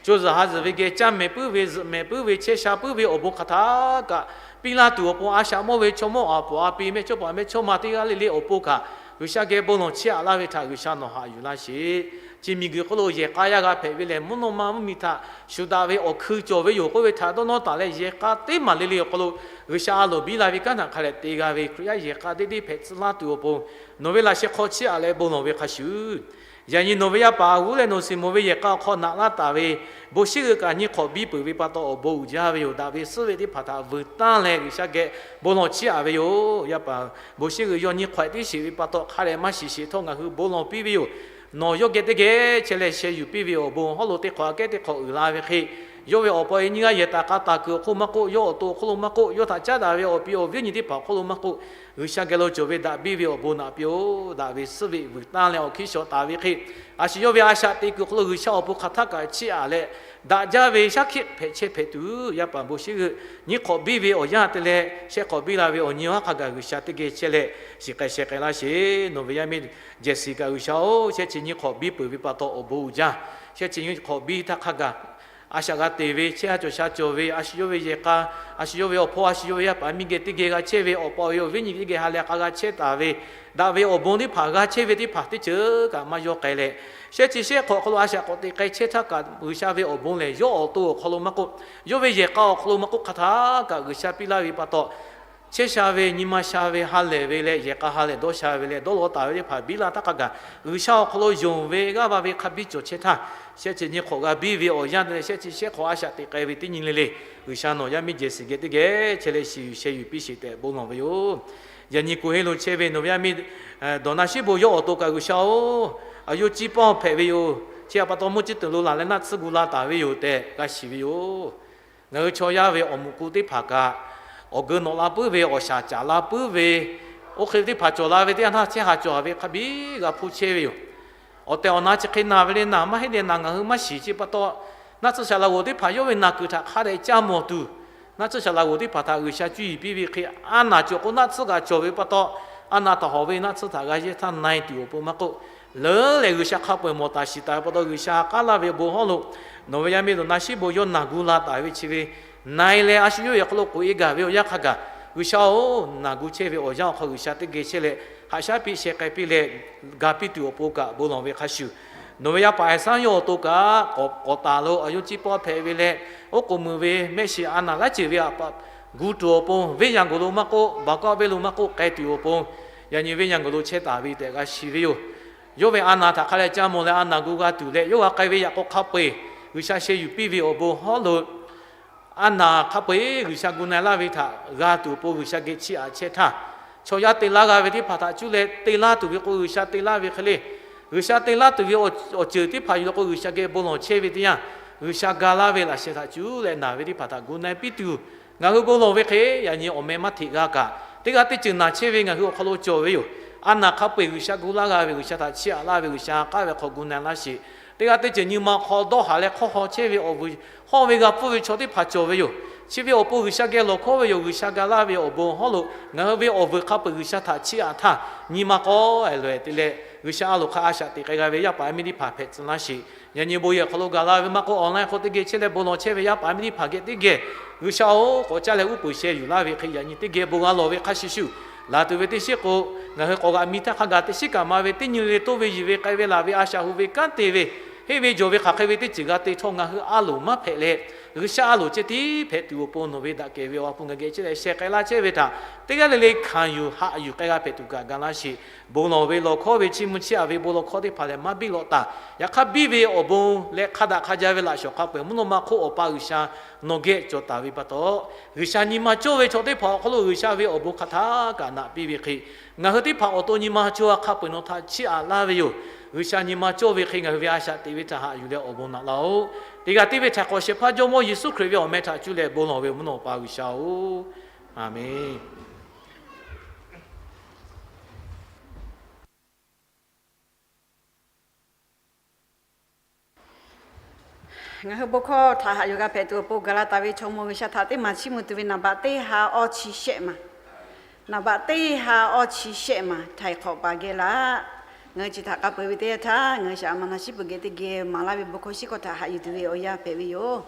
co zuhˬ ha zuhˬ ve geh caˇ mehˍ puiˉ ve, zuhꞈ mehˍ puiˉ ve, chehˇ sha puiˉ ve awˬ bon hk'aˬ htaˇ kaꞈ piˇ laˇ tuˬ awˬ pon, a shaꞈ mawˇ ve chaw mawˇ a puˍ a pi mehˇchawˇpaˍ mehˇchawˇma teˇ g'aˇ le le awˬ pon kaꞈ G'uiˬsha geh bon lawˬ chiˇ aꞈ laˇ ve htaꞈ G'uiˬsha nawˬ haꞈ yuˬ laˇ sheˍ. Chi miˬguiˬ hk'oˆ lo yehˬ k'a yaˇ g'a hpehꞈ ve lehˬ, mvuhˇ naw ma mvuhˇmiˬ htaꞈ shuˍ daꞈ ve awˬ hkui cawˬ ve yoˬ k'oˆ ve htaꞈ dawˇ nawˇ taˍ leh, yehˬ k'a teˇ maˬ le le awˬ hk'aw lo G'uiˬsha a loˍ biˇ la ve kanˉ htaꞈ hk'a dehꞈ te g'a ve Hkriꞈ yaˇ yehˬ k'a deˇ deˇ hpehꞈ tcuh laˇ tuˬ awˬ pon, nawˬ ve laꞈ sheh hk'aw chiˇ aꞈ leh bon lawˬ ve hk'a shuˍ, yaꞈ nyi nawˬ ve yaˇ paˍ g'uˇ leh nawˬ suhˍ moˍ ve yehˬ k'a awˬ hk'aw naꞈ laˇ taˍ ve bon shiˉ g'euꞈ kaꞈ nyi hk'awꞈ biˇ peuˬ ve pa taw awˬ bon uiˍ jaˇ ve yoˬ. Daꞈ ve suhˉ ve teˇ hpaˍ htaꞈ vuiˬ tanˇ leh G'uiˬsha geh bon lawˬ chiˇ aꞈ ve yoˬ. Yaˇ paˍ bon shiˉ g'euꞈ yawˇ nyi hk'awꞈ tiˉ sheˍ ve pa taw hk'a dehꞈ maˇ shiˍ sheˍ htawˇ ngaˬ hui bon lawˬ piˇ ve yoˬ. Nawˬ yawˇ geh teˇ geh chehˇ leh sheh yuˬ piˇ ve awˬ bon hawˉ lo teˇ hk'awꞈ aꞈ kehˉ teˇ hk'awꞈ uiˍ la ve hk'e, yawˇ ve awˬ pa awˬ e nyiˇ g'aˇ yehˬ taˍ k'a taˍ kuiˬ awˬ hk'oˆ maˇ k'oˆ, yawˇ awˬ to awˬ hk'oˆ lo maˇ k'oˆ, yawˇ htaꞈ caˉ daꞈ ve awˬ pi awˬ viˉ nyi teˇ hpaˍ awˬ hk'oˆ lo maˇ k'oˆ, G'uiˬsha geh lo cawˬ ve daꞈ biˇ ve awˬ bon naꞈ piˇ-oˆ. Daꞈ ve suhˉ ve vuiˬ tanˇ leh awˬ hkiˇ shawˍ taˍ ve hk'e, a shu yawˇ ve a shaꞈ teꞈ kuiˬ hk'aw lo G'uiˬsha awˬ pon hk'aˬ htaˇ kaꞈ chiˇ aꞈ leh, daꞈ jaˇ ve shaˉ hkiˆ hpehꞈ chehˇ hpehꞈ tuˬ, yaˇ paˍ bon shiˉ g'euꞈ nyi hk'awꞈ biˇ ve awˬ yanˇ te leh shehˆ hk'awꞈ biˇ la ve awˬ nyi haˉ hk'a gaˬ G'uiˬsha teˇ geh chehˇ leh shiˍ k'ai sheh k'ai laˇ sheˍ. Nawˬ ve yaˇ miˇ Jehˬsiˍ kaꞈ G'uiˬsha-oˬ, shehˆ chi nyi hk'awꞈ biˇ peuˬ ve pa taw awˬ bon uiˍ jaˇ. Shehˆ chi nyi hk'awꞈ biˇ htaˇ hk'a gaˬ a shaꞈ g'a te ve, chehˇ ha cawˬ sha cawˬ ve, a shu yawˇ ve yehˬ k'a, a shu yawˇ ve awˬ hpawˇ, a shu yawˇ ve yaˇ paˍ miˇ geh teˇ geh g'a chehˇ ve, awˬ pa awˬ e awˬ viˉ nyi teˇ geh ha leh k'a g'a chehˇ taˍ ve, daꞈ ve awˬ bon teˇ hpaˍ g'a chehˇ ve teˇ hpaˍ teˇ ceuˬ kaꞈ maˇ yawˇ k'ai leh, shehˆ chi shehˆ hk'awꞈ awˬ hk'aw lo a shaꞈ k'awꞈ teꞈ k'ai chehˇ htaˇ kaꞈ G'uiˬsha ve awˬ bon lehˬ yawˇ awˬ to awˬ hk'aw lo maˇ k'oˆ, yawˇ ve yehˬ k'a awˬ hk'aw lo maˇ k'oˆ, hk'aˬ htaˇ kaꞈ G'uiˬsha piˇ laˇ ve pa taw, chehˇ sha ve, nyi ma sha ve, ha lehˬ ve leh yehˬ k'a ha lehˬ dawˇ sha ve leh dawˇ law taˍ ve teˇ hpaˍ biˇ la htaˇ hk'a gaˬ, G'uiˬsha awˬ hk'aw lo yonˍ ve g'aˇ va ve hk'a biˇ cawˬ chehˇ htaˇ, shehˆ chi nyi hk'awꞈ g'a biˇ ve awˬ yanˇ te leh shehˆ chi shehˆ hk'awꞈ a shaꞈ teꞈ k'ai ve teˇ nyi le le, G'uiˬsha nawˬ yaˇ miˇ jehˬ shiˍ geh teˇ geh chehˇ leh shiˍ yuˬ sheh yuˬ piˇ sheˍ tehꞈ bon lawˬ ve yoˬ. Yaꞈ nyi kuˬ heˆ lo chehˇ ve nawˬ ve yaˇ miˇ dawˬ na shiˉ bon yawˇ awˬ to kaꞈ G'uiˬsha-oˬ, a yawˇ ciˇ pawˇ hpehꞈ ve yoˬ. Chi htaꞈ pa taw mvuhˇ ciˇ tuˬ lo laˬ leh naˆ tsuhˇ gu la taˍ ve yoˬ tehꞈ g'a shiˍ ve yoˬ. Ngaˬ hui chaw yaˇ ve awˬ muꞈ ku teˇ hpaˍ kaꞈ, awˬ geu nawꞈ la puiˉ ve, awˬ shaˍ caˍ la puiˉ ve, oˇ hk'e teˇ hpaˍ cawˬ la ve teˇ yanˇ htaˇ chehˇ haˍ cawˬ haˍ ve hk'a biˇ g'a hpuˇ chehˇ ve yoˬ. Awˬ tehˬ awˬ na chi hk'e naˬ ve le, naˬ maˇ heˆ leh naˬ ngaˬ hui maˇ shiˍ. Chi pa taw, naˆ tsuhˇ shaˍ laꞈ g'oˍ teˇ hpaˍ yawˇ ve naˬ kuiˬ htaꞈ hk'a dehꞈ caˇ mawˬ tuˬ, naˆ tsuhˇ shaˍ laꞈ g'oˍ teˇ hpaˍ htaꞈ G'uiˬsha cuˇ yiˍ piˇ ve hk'e, a naˬ cawˬ k'o naˆ tsuhˇ kaꞈ cawˬ ve pa taw, a naˬ htaꞈ hawꞈ ve naˆ tsuhˇ htaꞈ g'a yehˇ htaˇ na e tuˬ awˬ pon maˇ k'oˆ, leuˉ lehˬ G'uiˬsha hk'a peu-eˬ mawˬ taˍ shiˍ taˍ ve pa taw, G'uiˬsha k'aˉ laˇ ve awˬ bon hawˉ lo nawˬ ve yaˇ miˇ dawˬ na shiˉ bon yawˇ naˬ gu la taˍ ve chi ve na e leh a shu yawˇ ve awˬ hk'aw lo k'oꞈ e gaˬ ve awˬ yanˇ hk'a gaˬ, G'uiˬsha-oˬ, naˬ gu chehˇ ve awˬ yanˇ awˬ hk'aw G'uiˬsha teˇ geh chehˇ leh haꞈ shaˉ piˇ sheh k'ai piˇ leh ga piˇ tuˬ awˬ pon kaꞈ bon lawˬ ve hk'a shuˍ, nawˬ ve yaˇ paˍ Aˍsaˉ yawˇ awˬ to kaꞈ k'awꞈ taˍ lo a yawˇ ciˇ pawˇ hpehꞈ ve leh, oˉ k'oˍ meuˍ ve mehˆ shiˍ a naˬ laˉ ceuˬ ve aꞈ pa gu tuˬ awˬ pon, venˇ yaˇ g'oˍ lo maˇ k'oˆ, baˬ kawˆ venˇ lo maˇ k'oˆ, k'ai tuˬ awˬ pon, yaꞈ nyi venˇ yaˇ g'oˍ lo chehˇ taˍ ve tehꞈ g'a shiˍ ve yoˬ. Yawˇ ve a naˬ htaꞈ hk'a leh caˇ mawˬ leh a naˬ gu g'a tuˬ leh yawˇ g'a k'ai ve yaꞈ k'aw hk'a peu-eˬ G'uiˬsha sheh yuˬ piˇ ve awˬ bon hawˉ lo a naˬ hk'a peu-eˬ G'uiˬsha gu na e laˇ ve htaꞈ g'a tuˬ awˬ pon G'uiˬsha geh chiˇ aꞈ chehˇ htaˇ, chaw yaˇ te laˇ g'a ve teˇ hpaˍ htaꞈ cuˇ leh te laˇ tuˬ ve k'o G'uiˬsha te laˇ ve hk'e le, G'uiˬsha te laˇ tuˬ ve awˬ ceuˬ teˇ hpaˍ yuˬ leh k'o G'uiˬsha geh bon lawˬ chehˇ ve teˇ yanˇ, G'uiˬsha ga laˇ ve laꞈ sheh htaꞈ cuˇ leh naˬ ve teˇ hpaˍ htaꞈ gu na e piˇ tuˬ, ngaˬ hui bon lawˬ ve hk'e yaꞈ nyi awˬ meh maˇ hteꞈ g'a kaꞈ, teˇ g'aˇ teˇ ceuˬ naˬ chehˇ ve ngaˬ hui awˬ hk'aw lo cawˬ ve yoˬ. A naˬ hk'a peu-eˬ G'uiˬsha gu laˇ g'a ve G'uiˬsha htaꞈ chiˇ aꞈ laˇ ve G'uiˬsha k'aˉ ve hk'aw gu na e laˇ sheˍ. Teˇ g'aˇ teˇ ceuˬ nyi ma hk'aw dawˇ haˍ leh hk'awˇ haw chehˇ ve awˬ vuiˬ hawˇ ve g'a pfuhˇ ve chaw teˇ hpaˍ cawˬ ve yoˬ. Chi ve awˬ pon G'uiˬsha geh lawˬ hkawˇ ve yoˬ. G'uiˬsha ga laˇ ve awˬ bon hawˉ lo ngaˬ hui ve awˬ vuiˬ hk'a peu-eˬ G'uiˬsha htaꞈ chiˇ aꞈ htaˇ, nyi ma k'awꞈ e loꞈ e te leh G'uiˬsha a loˍ hk'a a shaꞈ teꞈ k'ai g'a ve yaˇ paˍ yaˇ miˇ teˇ hpaˍ hpehꞈ tcuh laˇ sheˍ. Yaꞈ nyi bon yehˬ hk'aw lo gaˬ la ve maˇ k'oˆ, online hk'aw teˇ geh chehˇ leh bon lawˬ chehˇ ve yaˇ paˍ yaˇ miˇ teˇ hpaˍ geh teˇ geh G'uiˬsha-oˬ, k'awꞈ caˇ leh uˉ peunˍ sheh yuˬ laˇ ve hk'e yaꞈ nyi teˇ geh bon g'a lawˬ ve hk'a shuˍ shuˍ, laˬ tuˬ ve teˇ shiˉ k'o, ngaˬ hui k'awꞈ g'aꞈ mi htaˇ hk'a gaˬ teˇ shiˉ kaꞈ ma ve teˇ nyi le toˇ ve yiˬ ve k'ai ve laˬ ve a shaꞈ hu ve kanˉ te ve, henˇ ve jawˬ ve hk'aˬ hk'e ve teˇ ceuˬ g'a te htawˇ ngaˬ hui a loˍ maˇ hpehꞈ leh, G'uiˬsha a loˍ ceh tiˉ hpehꞈ tuˬ awˬ pon nawˬ ve daꞈ kehˬ ve awˬ ha hpu ngaˬ geh chehˇ leh sheh k'ai laˇ chehˇ ve htaꞈ teˇ g'aˇ le le hkanˍ yuˬ haꞈ yuˬ k'ai g'a hpehꞈ tuˬ kaꞈ ga laˇ sheˍ. Bon lawˬ ve lawˬ hkawˇ ve chiˇ mvuh chiˇ aꞈ ve bon lawˬ hkawˇ teˇ hpaˍ lehˬ maˇ biˇ lawꞈ taˍ. Yaꞈ hk'aˇ biˇ ve awˬ bon leh hk'a daꞈ hk'a jaˇ ve laꞈ shawˍ hk'a peu-eˬ mvuhˇ naw ma hk'oˆ Awˬ pa G'uiˬsha nawˬ geh cawˬ taˍ ve pa taw, G'uiˬsha nyi ma cawˇ ve chaw teˇ hpaˍ awˬ hk'aw lo G'uiˬsha ve awˬ bon hk'aˬ htaˇ kaꞈ naꞈ piˇ ve hk'e, ngaˬ hui teˇ hpaˍ awˬ to nyi ma cawˇ hk'a peu-eˬ nawˬ htaꞈ chiˇ aꞈ laˇ ve yoˬ. G'uiˬsha nyi ma cawˇ ve hk'e ngaˬ hui ve a shaꞈ teꞈ ve htaꞈ haꞈ yuˬ leh awˬ bon naꞈ laˇ-oˆ. Teˇ g'aˇ tiˉ ve htaꞈ hk'awꞈ shehˍ hpaˇ Jawˇmawˇ Yeˍsuˆ Hkriꞈ ve awˬ meh htaꞈ cuˇ leh bon lawˬ ve mvuhˇ naw Awˬ pa G'uiˬsha-oˬ, aˬ menˍ. Ngaˬ hui bon hkawˇ htaꞈ haꞈ yuˬ g'a hpehꞈ tuˬ awˬ pon gaˬ la taˍ ve chaw mawˇ G'uiˬsha htaꞈ teˇ maˬ chiˇ mvuh tuˬ ve naˍ baꞈ teˇ ha awˇ chi shehˆ maˬ, naˍ baꞈ teˇ ha awˇ chi shehˆ maˬ htaiˍ hk'awꞈ paˍ geh laˬ. Ngaˬ hui chi htaꞈ k'a peu-eˬ ve teˇ yanˇ htaˇ ngaˬ hui shaꞈ maˍ na shiˉ peuˬ geh teˇ geh maˍ laˇ ve bon hkawˇ shiˉ hkawˇ htaꞈ haꞈ yuˬ tuˬ ve awˬ yanˇ hpehꞈ ve yoˬ.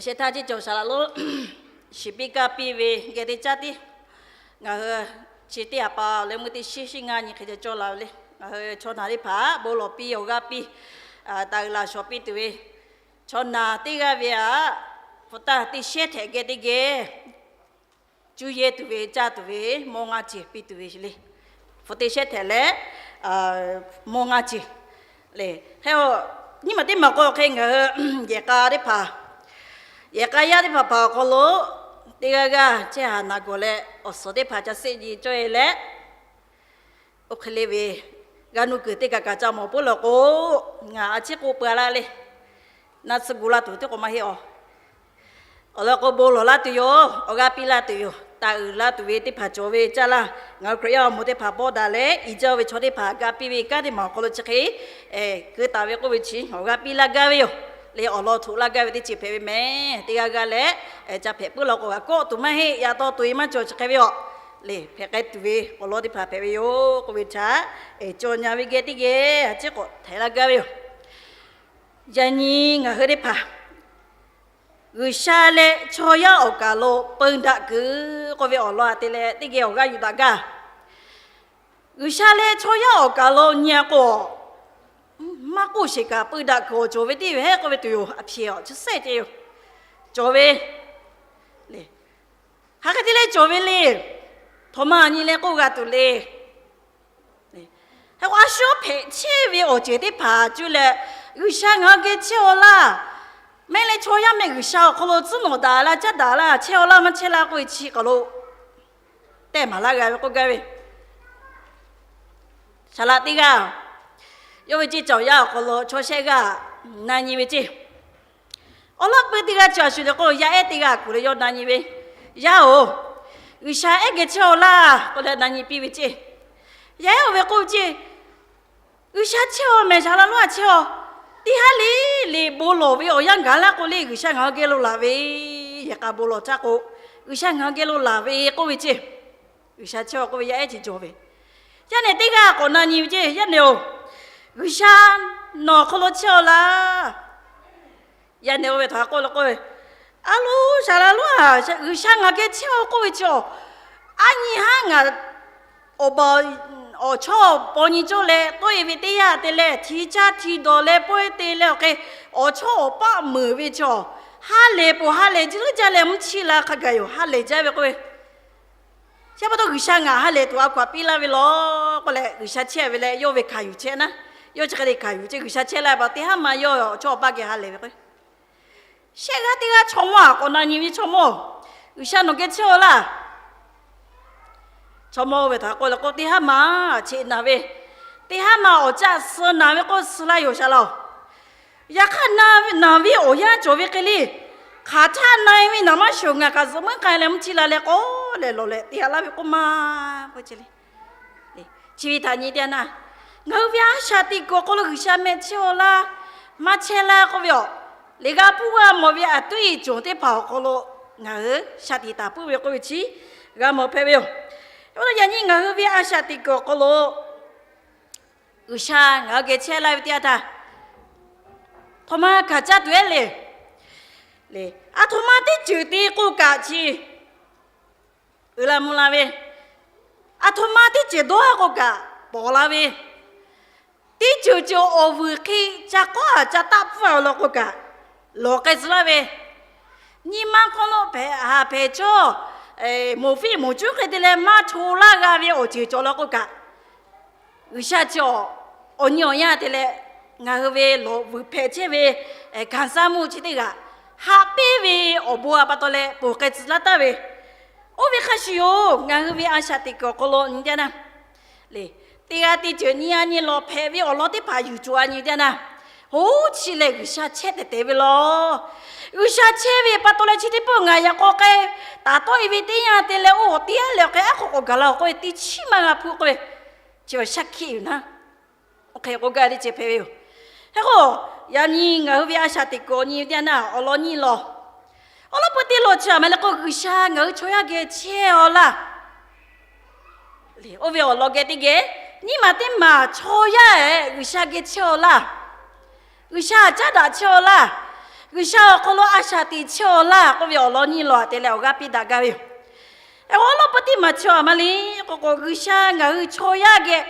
Shehˍ htaˇ ceˇ cawˬ saˍ laꞈ lonˉ shiˍ piˇ kaˇ piˇ ve geh teˇ caˉ tiˉ, ngaˬ hui chi teˇ yaꞈ pa leh meuˇ teˇ shiˉ shiˉ ngaˇ nyi hk'e ceh cawˇ la ve le. Ngaˬ hui chaw naˬ teˇ hpaˍ bon lawˬ piˇ awˬ g'aˇ piˇ, taˍ uiˍ laˬ shawˍ piˇ tuˬ ve chaw naˬ teˇ g'aˇ ve aꞈ, hpu taˇ teˇ shehˉ htehꞈ geh teˇ geh cuˇ yehˇ tuˬ ve caˇ tuˬ ve mawˇ ngaˇ ceuˬ piˇ tuˬ ve le. Hpu teˇ shehˉ htehꞈ leh mawˇ ngaˇ ceuˬ le. Hk'e, nyiˇ maˬ teˇ maˬ k'o hk'e ngaˬ hui yehˬ k'a teˇ hpaˍ, yehˬ k'a yaˇ teˇ hpaˍ hpaˍ awˬ hk'aw lo teˇ g'aˇ g'aˇ chehˇ haˍ naˬ gawˬ leh awˬ suhˍ teˇ hpaˍ ca seˆ nyi cawˇ e leh, oˇ hk'e le ve g'a nuˇ kuiˬ teˇ kaꞈ kaꞈ ca mawˬ puiˉ law k'o, ngaˬ a ciˉ k'oˆ peuˬ a laˇ le. Naˆ tsuhˇ gu laˇ tuˬ teˇ k'o maˇ heˆ a. Awˬ lawn k'o, bon lawˬ laˇ tuˬ yoˬ. Awˬ g'aˇ piˇ laˇ tuˬ yoˬ. Taˍ uiˍ laˇ tuˬ ve teˇ hpaˍ cawˬ ve caˇ laˇ. Ngaˬ hui Hkriꞈ yaˇ awˬ moˍ teˇ hpaˍ bawˆ daꞈ leh i jaˇ ve chaw teˇ hpaˍ g'a piˇ ve kanˉ teˇ maˬ awˬ hk'aw lo chi hk'e keu taˍ ve k'oˆ ve chi awˬ g'aˇ piˇ laˇ gaˇ ve yoˬ. Le awˬ lawn htoꞈ laˇ gaˇ ve teˇ ceuˬ hpehꞈ ve mehˍ. Teˇ g'aˇ g'aˇ leh ca hpehꞈ puiˉ law k'o, g'a kawˆ tuˬ maˇ heˆ. Yaꞈ taw tuˬ e maˇ cawˬ chi hk'e ve yoˬ. Le hpehꞈ k'ai tuˬ ve awˬ lawn teˇ hpaˍ hpehꞈ ve yoˬ k'oˆ ve htaꞈ, cawˬ nyi ve geh teˇ geh a ciˉ k'awꞈ htaiˍ laˇ gaˇ ve yoˬ. Yaꞈ nyi ngaˬ hui teˇ hpaˍ G'uiˬsha leh chaw yaˇ awˬ kaˍ lo peu daꞈ kuiˬ k'oˆ ve awˬ lawn a te leh teˇ geh awˬ g'aˇ yuˬ daꞈ gaˇ. G'uiˬsha leh chaw yaˇ awˬ kaˍ lo nyi a k'o, maˇ k'oˆ sheˍ kaꞈ peu daꞈ kuiˬ awˬ cawˬ ve teˇ ve heˆ k'oˆ ve tuˬ yoˬ. A hpehꞈ awˬ chi sehˉ ceh yoˬ. Cawˬ ve le. Hk'aˬ hk'e te leh cawˬ ve le. Htawnˍ ma nyi leh k'oˆ g'a tuˬ le. Hk'e k'o, a shu hpehꞈ chehˇ ve awˬ ceuˬ teˇ hpaˍ cuˇ leh, G'uiˬsha ngaˬ hui geh chehˇ aw laˇ. Mehˆ leh chaw yaˇ mehˆ G'uiˬsha awˬ hk'aw lo tcuhˉ nawꞈ daꞈ laˇ, caˉ daꞈ laˇ, chehˇ aw laˇ maˇ chehˇ laˇ k'oˆ ve chi k'awꞈ lo tehˇ maˍ laˇ g'a ve k'oˆ gaˇ ve. Saˍ laꞈ teˇ g'aˇ yawˇ ve ceˇ cawˬ yaˇ awˬ hk'aw lo chaw shehˆ g'aˇ na nyi ve ceˇ. Awˬ lawn peu teˇ g'aˇ chi a shu leh k'o, yaˇ ehˉ teˇ g'aˇ kuˬ leh yawˇ na nyi ve, Yaˇ-oˬ, G'uiˬsha ehˉ geh chehˇ aw laˇ k'oˆ leh na nyi piˇ ve ceˇ. Yaˇ ehˉ oˇ ve k'oˆ ve ceˇ, G'uiˬsha chehˇ aw mehˍ, saˍ laꞈ lonˉ a chehˇ aw. Teˇ haˉ le le bon lawˬ ve awˬ yanˇ gaˬ laˇ k'o le, G'uiˬsha ngaˬ hui geh lo laˬ ve. Yehˬ k'a bon lawˬ htaˇ k'o, G'uiˬsha ngaˬ hui geh lo laˬ ve k'oˆ ve ceˇ. G'uiˬsha chehˇ aw k'oˆ ve yaˇ ehˉ chi jawˬ ve. Yaˇ nehˬ teˇ g'aˇ k'awꞈ na nyi ve ceˇ, Yaˇ nehˬ-oˬ, G'uiˬsha nawˬ awˬ hk'aw lo chehˇ aw laˇ. Yaˇ nehˬ oˇ ve htaꞈ k'oˆ le k'o, A loˬ, saˍ laꞈ lonˉ a, G'uiˬsha ngaˬ geh chehˇ aw k'oˆ ve chi, a nyi haˉ ngaˬ awˬ ba awˬ chawˇ paw nyi cawˇ leh tawˆ e ve teˇ yanˇ te leh, hti caˇ hti dawˬ leh pawehˇ te leh awˬ hk'e, awˬ chawˇ awˬ paˆ meuˍ ve chi, ha lehˬ poˬ ha lehˬ jiˇ leuˉ jaˇ leh mvuhˇ chiˇ la hk'a gaˬ yoˬ. Ha lehˬ jaˇ ve k'oˆ ve, chi pa taw G'uiˬsha ngaˬ ha lehˬ tuˬ a hkaw aꞈ piˇ laˇ ve law k'oˆ leh, G'uiˬsha chehˇ ve leh yawˇ ve hkanˍ yuˬ chehˇ naˉ. Yawˇ chi hk'e te hkanˍ yuˬ ceˇ, G'uiˬsha chehˇ laˇ ve pa taw teˇ haˉ ma yawˇ awˬ chawˇ awˬ paˆ geh ha lehˬ ve k'o, shehˆ g'aˇ teˇ g'aˇ chaw mawˇ a k'awꞈ na nyi ve, Chaw mawˇ, G'uiˬsha nawˬ geh chehˇ aw laˇ. Chaw mawˇ oˇ ve htaꞈ k'oˆ le k'o, Teˇ haˉ ma cheꞈ naˬ ve, teˇ haˉ ma awˬ caˆ suh naˬ ve k'o, suh laˇ yoˬ, saˍ laꞈ-oˬ. Yaꞈ hk'aˇ, naˬ ve awˬ yanˇ cawˬ ve hk'e le. Hk'aˬ htaˆ na e ve naˬ maˇ shoˍ, ngaˬ kaꞈ zuhꞈ muiˉ k'ai leh mvuhˇ chiˇ la leh k'awꞈ lehˬ lawˬ leh te ha laˇ ve k'oˆ ma k'oˆ ce le. Chi ve htaꞈ nyi teˇ yanˇ, ngaˬ hui ve a shaꞈ teꞈ kuiˬ awˬ hk'aw lo G'uiˬsha mehˆ chehˇ aw laˇ, maˇ chehˇ laˇ k'oˆ ve aˬ, leˬ g'a hpuˇ g'a mawˬ ve aˬ tuˉ e cawˬ teˇ hpaˍ awˬ hk'aw lo ngaˬ hui shaꞈ teꞈ taˍ puiˉ ve k'oˆ ve chi g'a mawˬ hpehꞈ ve yoˬ. Yaꞈ nyi ngaˬ hui ve a shaꞈ teꞈ kuiˬ awˬ hk'aw lo G'uiˬsha ngaˬ hui geh chehˇ laˇ ve teˇ yanˇ htaˇ, htawnˍ ma hkanˍ caˇ tuˬ ehˉ le. Aˬ htoꞈ ma teˇ ceuˬ te k'oˆ kaꞈ chi uiˍ la mvuh la ve, aˬ htoꞈ ma teˇ ceuˬ dawˇ k'oˆ kaꞈ pawˍ la ve, teˇ ceuˬ ceuˬ awˬ vuiˬ hk'e ca k'awˉ a ca taˆ pfuhˇ a law k'oˆ kaꞈ lawˬ k'ai tcuh laˇ ve, nyi ma hk'aw lo hpehꞈ haˍ hpehꞈ cawˇ, moˍ fiˆ moˍ cuˉ hk'e te leh maˇ hto laˇ g'a ve awˬ ceuˬ cawˬ law k'oˆ kaꞈ, G'uiˬsha chi awˬ nyi awˬ yanˇ te leh ngaˬ hui ve lawˬ vuiˬ hpehꞈ chehˇ ve kanˍ saˇ mvuhˇ chi teˇ g'aˇ haꞈ pehnˇ ve awˬ bon a pa taw leh ponˬ k'ai tcuh laˇ taˍ ve, oˇ ve hk'a shuˍ yoˬ. Ngaˬ hui ve a shaꞈ teꞈ kuiˬ awˬ hk'aw lo nyi teˇ yanˇ le, teˇ g'aˇ teˇ ceuˬ nyi a nyi lawˬ hpehꞈ ve awˬ lawn teˇ hpaˍ yuˬ cawˬ a nyi teˇ yanˇ, hoˉ chi lehˬ G'uiˬsha chehˇ tehˬ tehˬ ve law. G'uiˬsha chehˇ ve pa taw leh chi teˇ pawˆ ngaˬ yaꞈ k'aw k'ai taˍ tawˆ e ve teˇ yanˇ te leh oˇ teˇ yanˇ lehˬ awˬ hk'e aˉ hk'aw k'awꞈ gaˬ la awˬ k'oˆ ve teˇ chiˉ maˇ g'a hpuˇ k'oˆ ve, chi awˬ shaˉ hkiˆ yoˬ naˉ. Oˇ hk'e k'oˆ gaˇ teˇ ceuˬ hpehꞈ ve yoˬ. Hk'e k'o, yaꞈ nyi ngaˬ hui ve a shaꞈ teꞈ kuiˬ awˬ nyi teˇ yanˇ awˬ lawn nyi lawˬ. Awˬ lawn peu teˇ lawn chi a ma le k'o, G'uiˬsha ngaˬ hui chaw yaˇ geh chehˇ aw laˇ. Oˇ ve awˬ lawn geh teˇ geh, nyiˇ maˬ teˇ maˬ chaw yaˇ ehˉ G'uiˬsha geh chehˇ aw laˇ. G'uiˬsha caˉ daꞈ chehˇ aw laˇ. G'uiˬsha awˬ hk'aw lo a shaꞈ teꞈ chehˇ-aw laˇ k'oˆ ve awˬ lawn nyiˇ law aꞈ te leh awˬ g'aˇ piˇ daꞈ gaˇ ve yoˬ. Awˉ lawˉ peuˇ teˇ maˬ chi a ma le k'o k'o, G'uiˬsha ngaˬ hui chaw yaˇ geh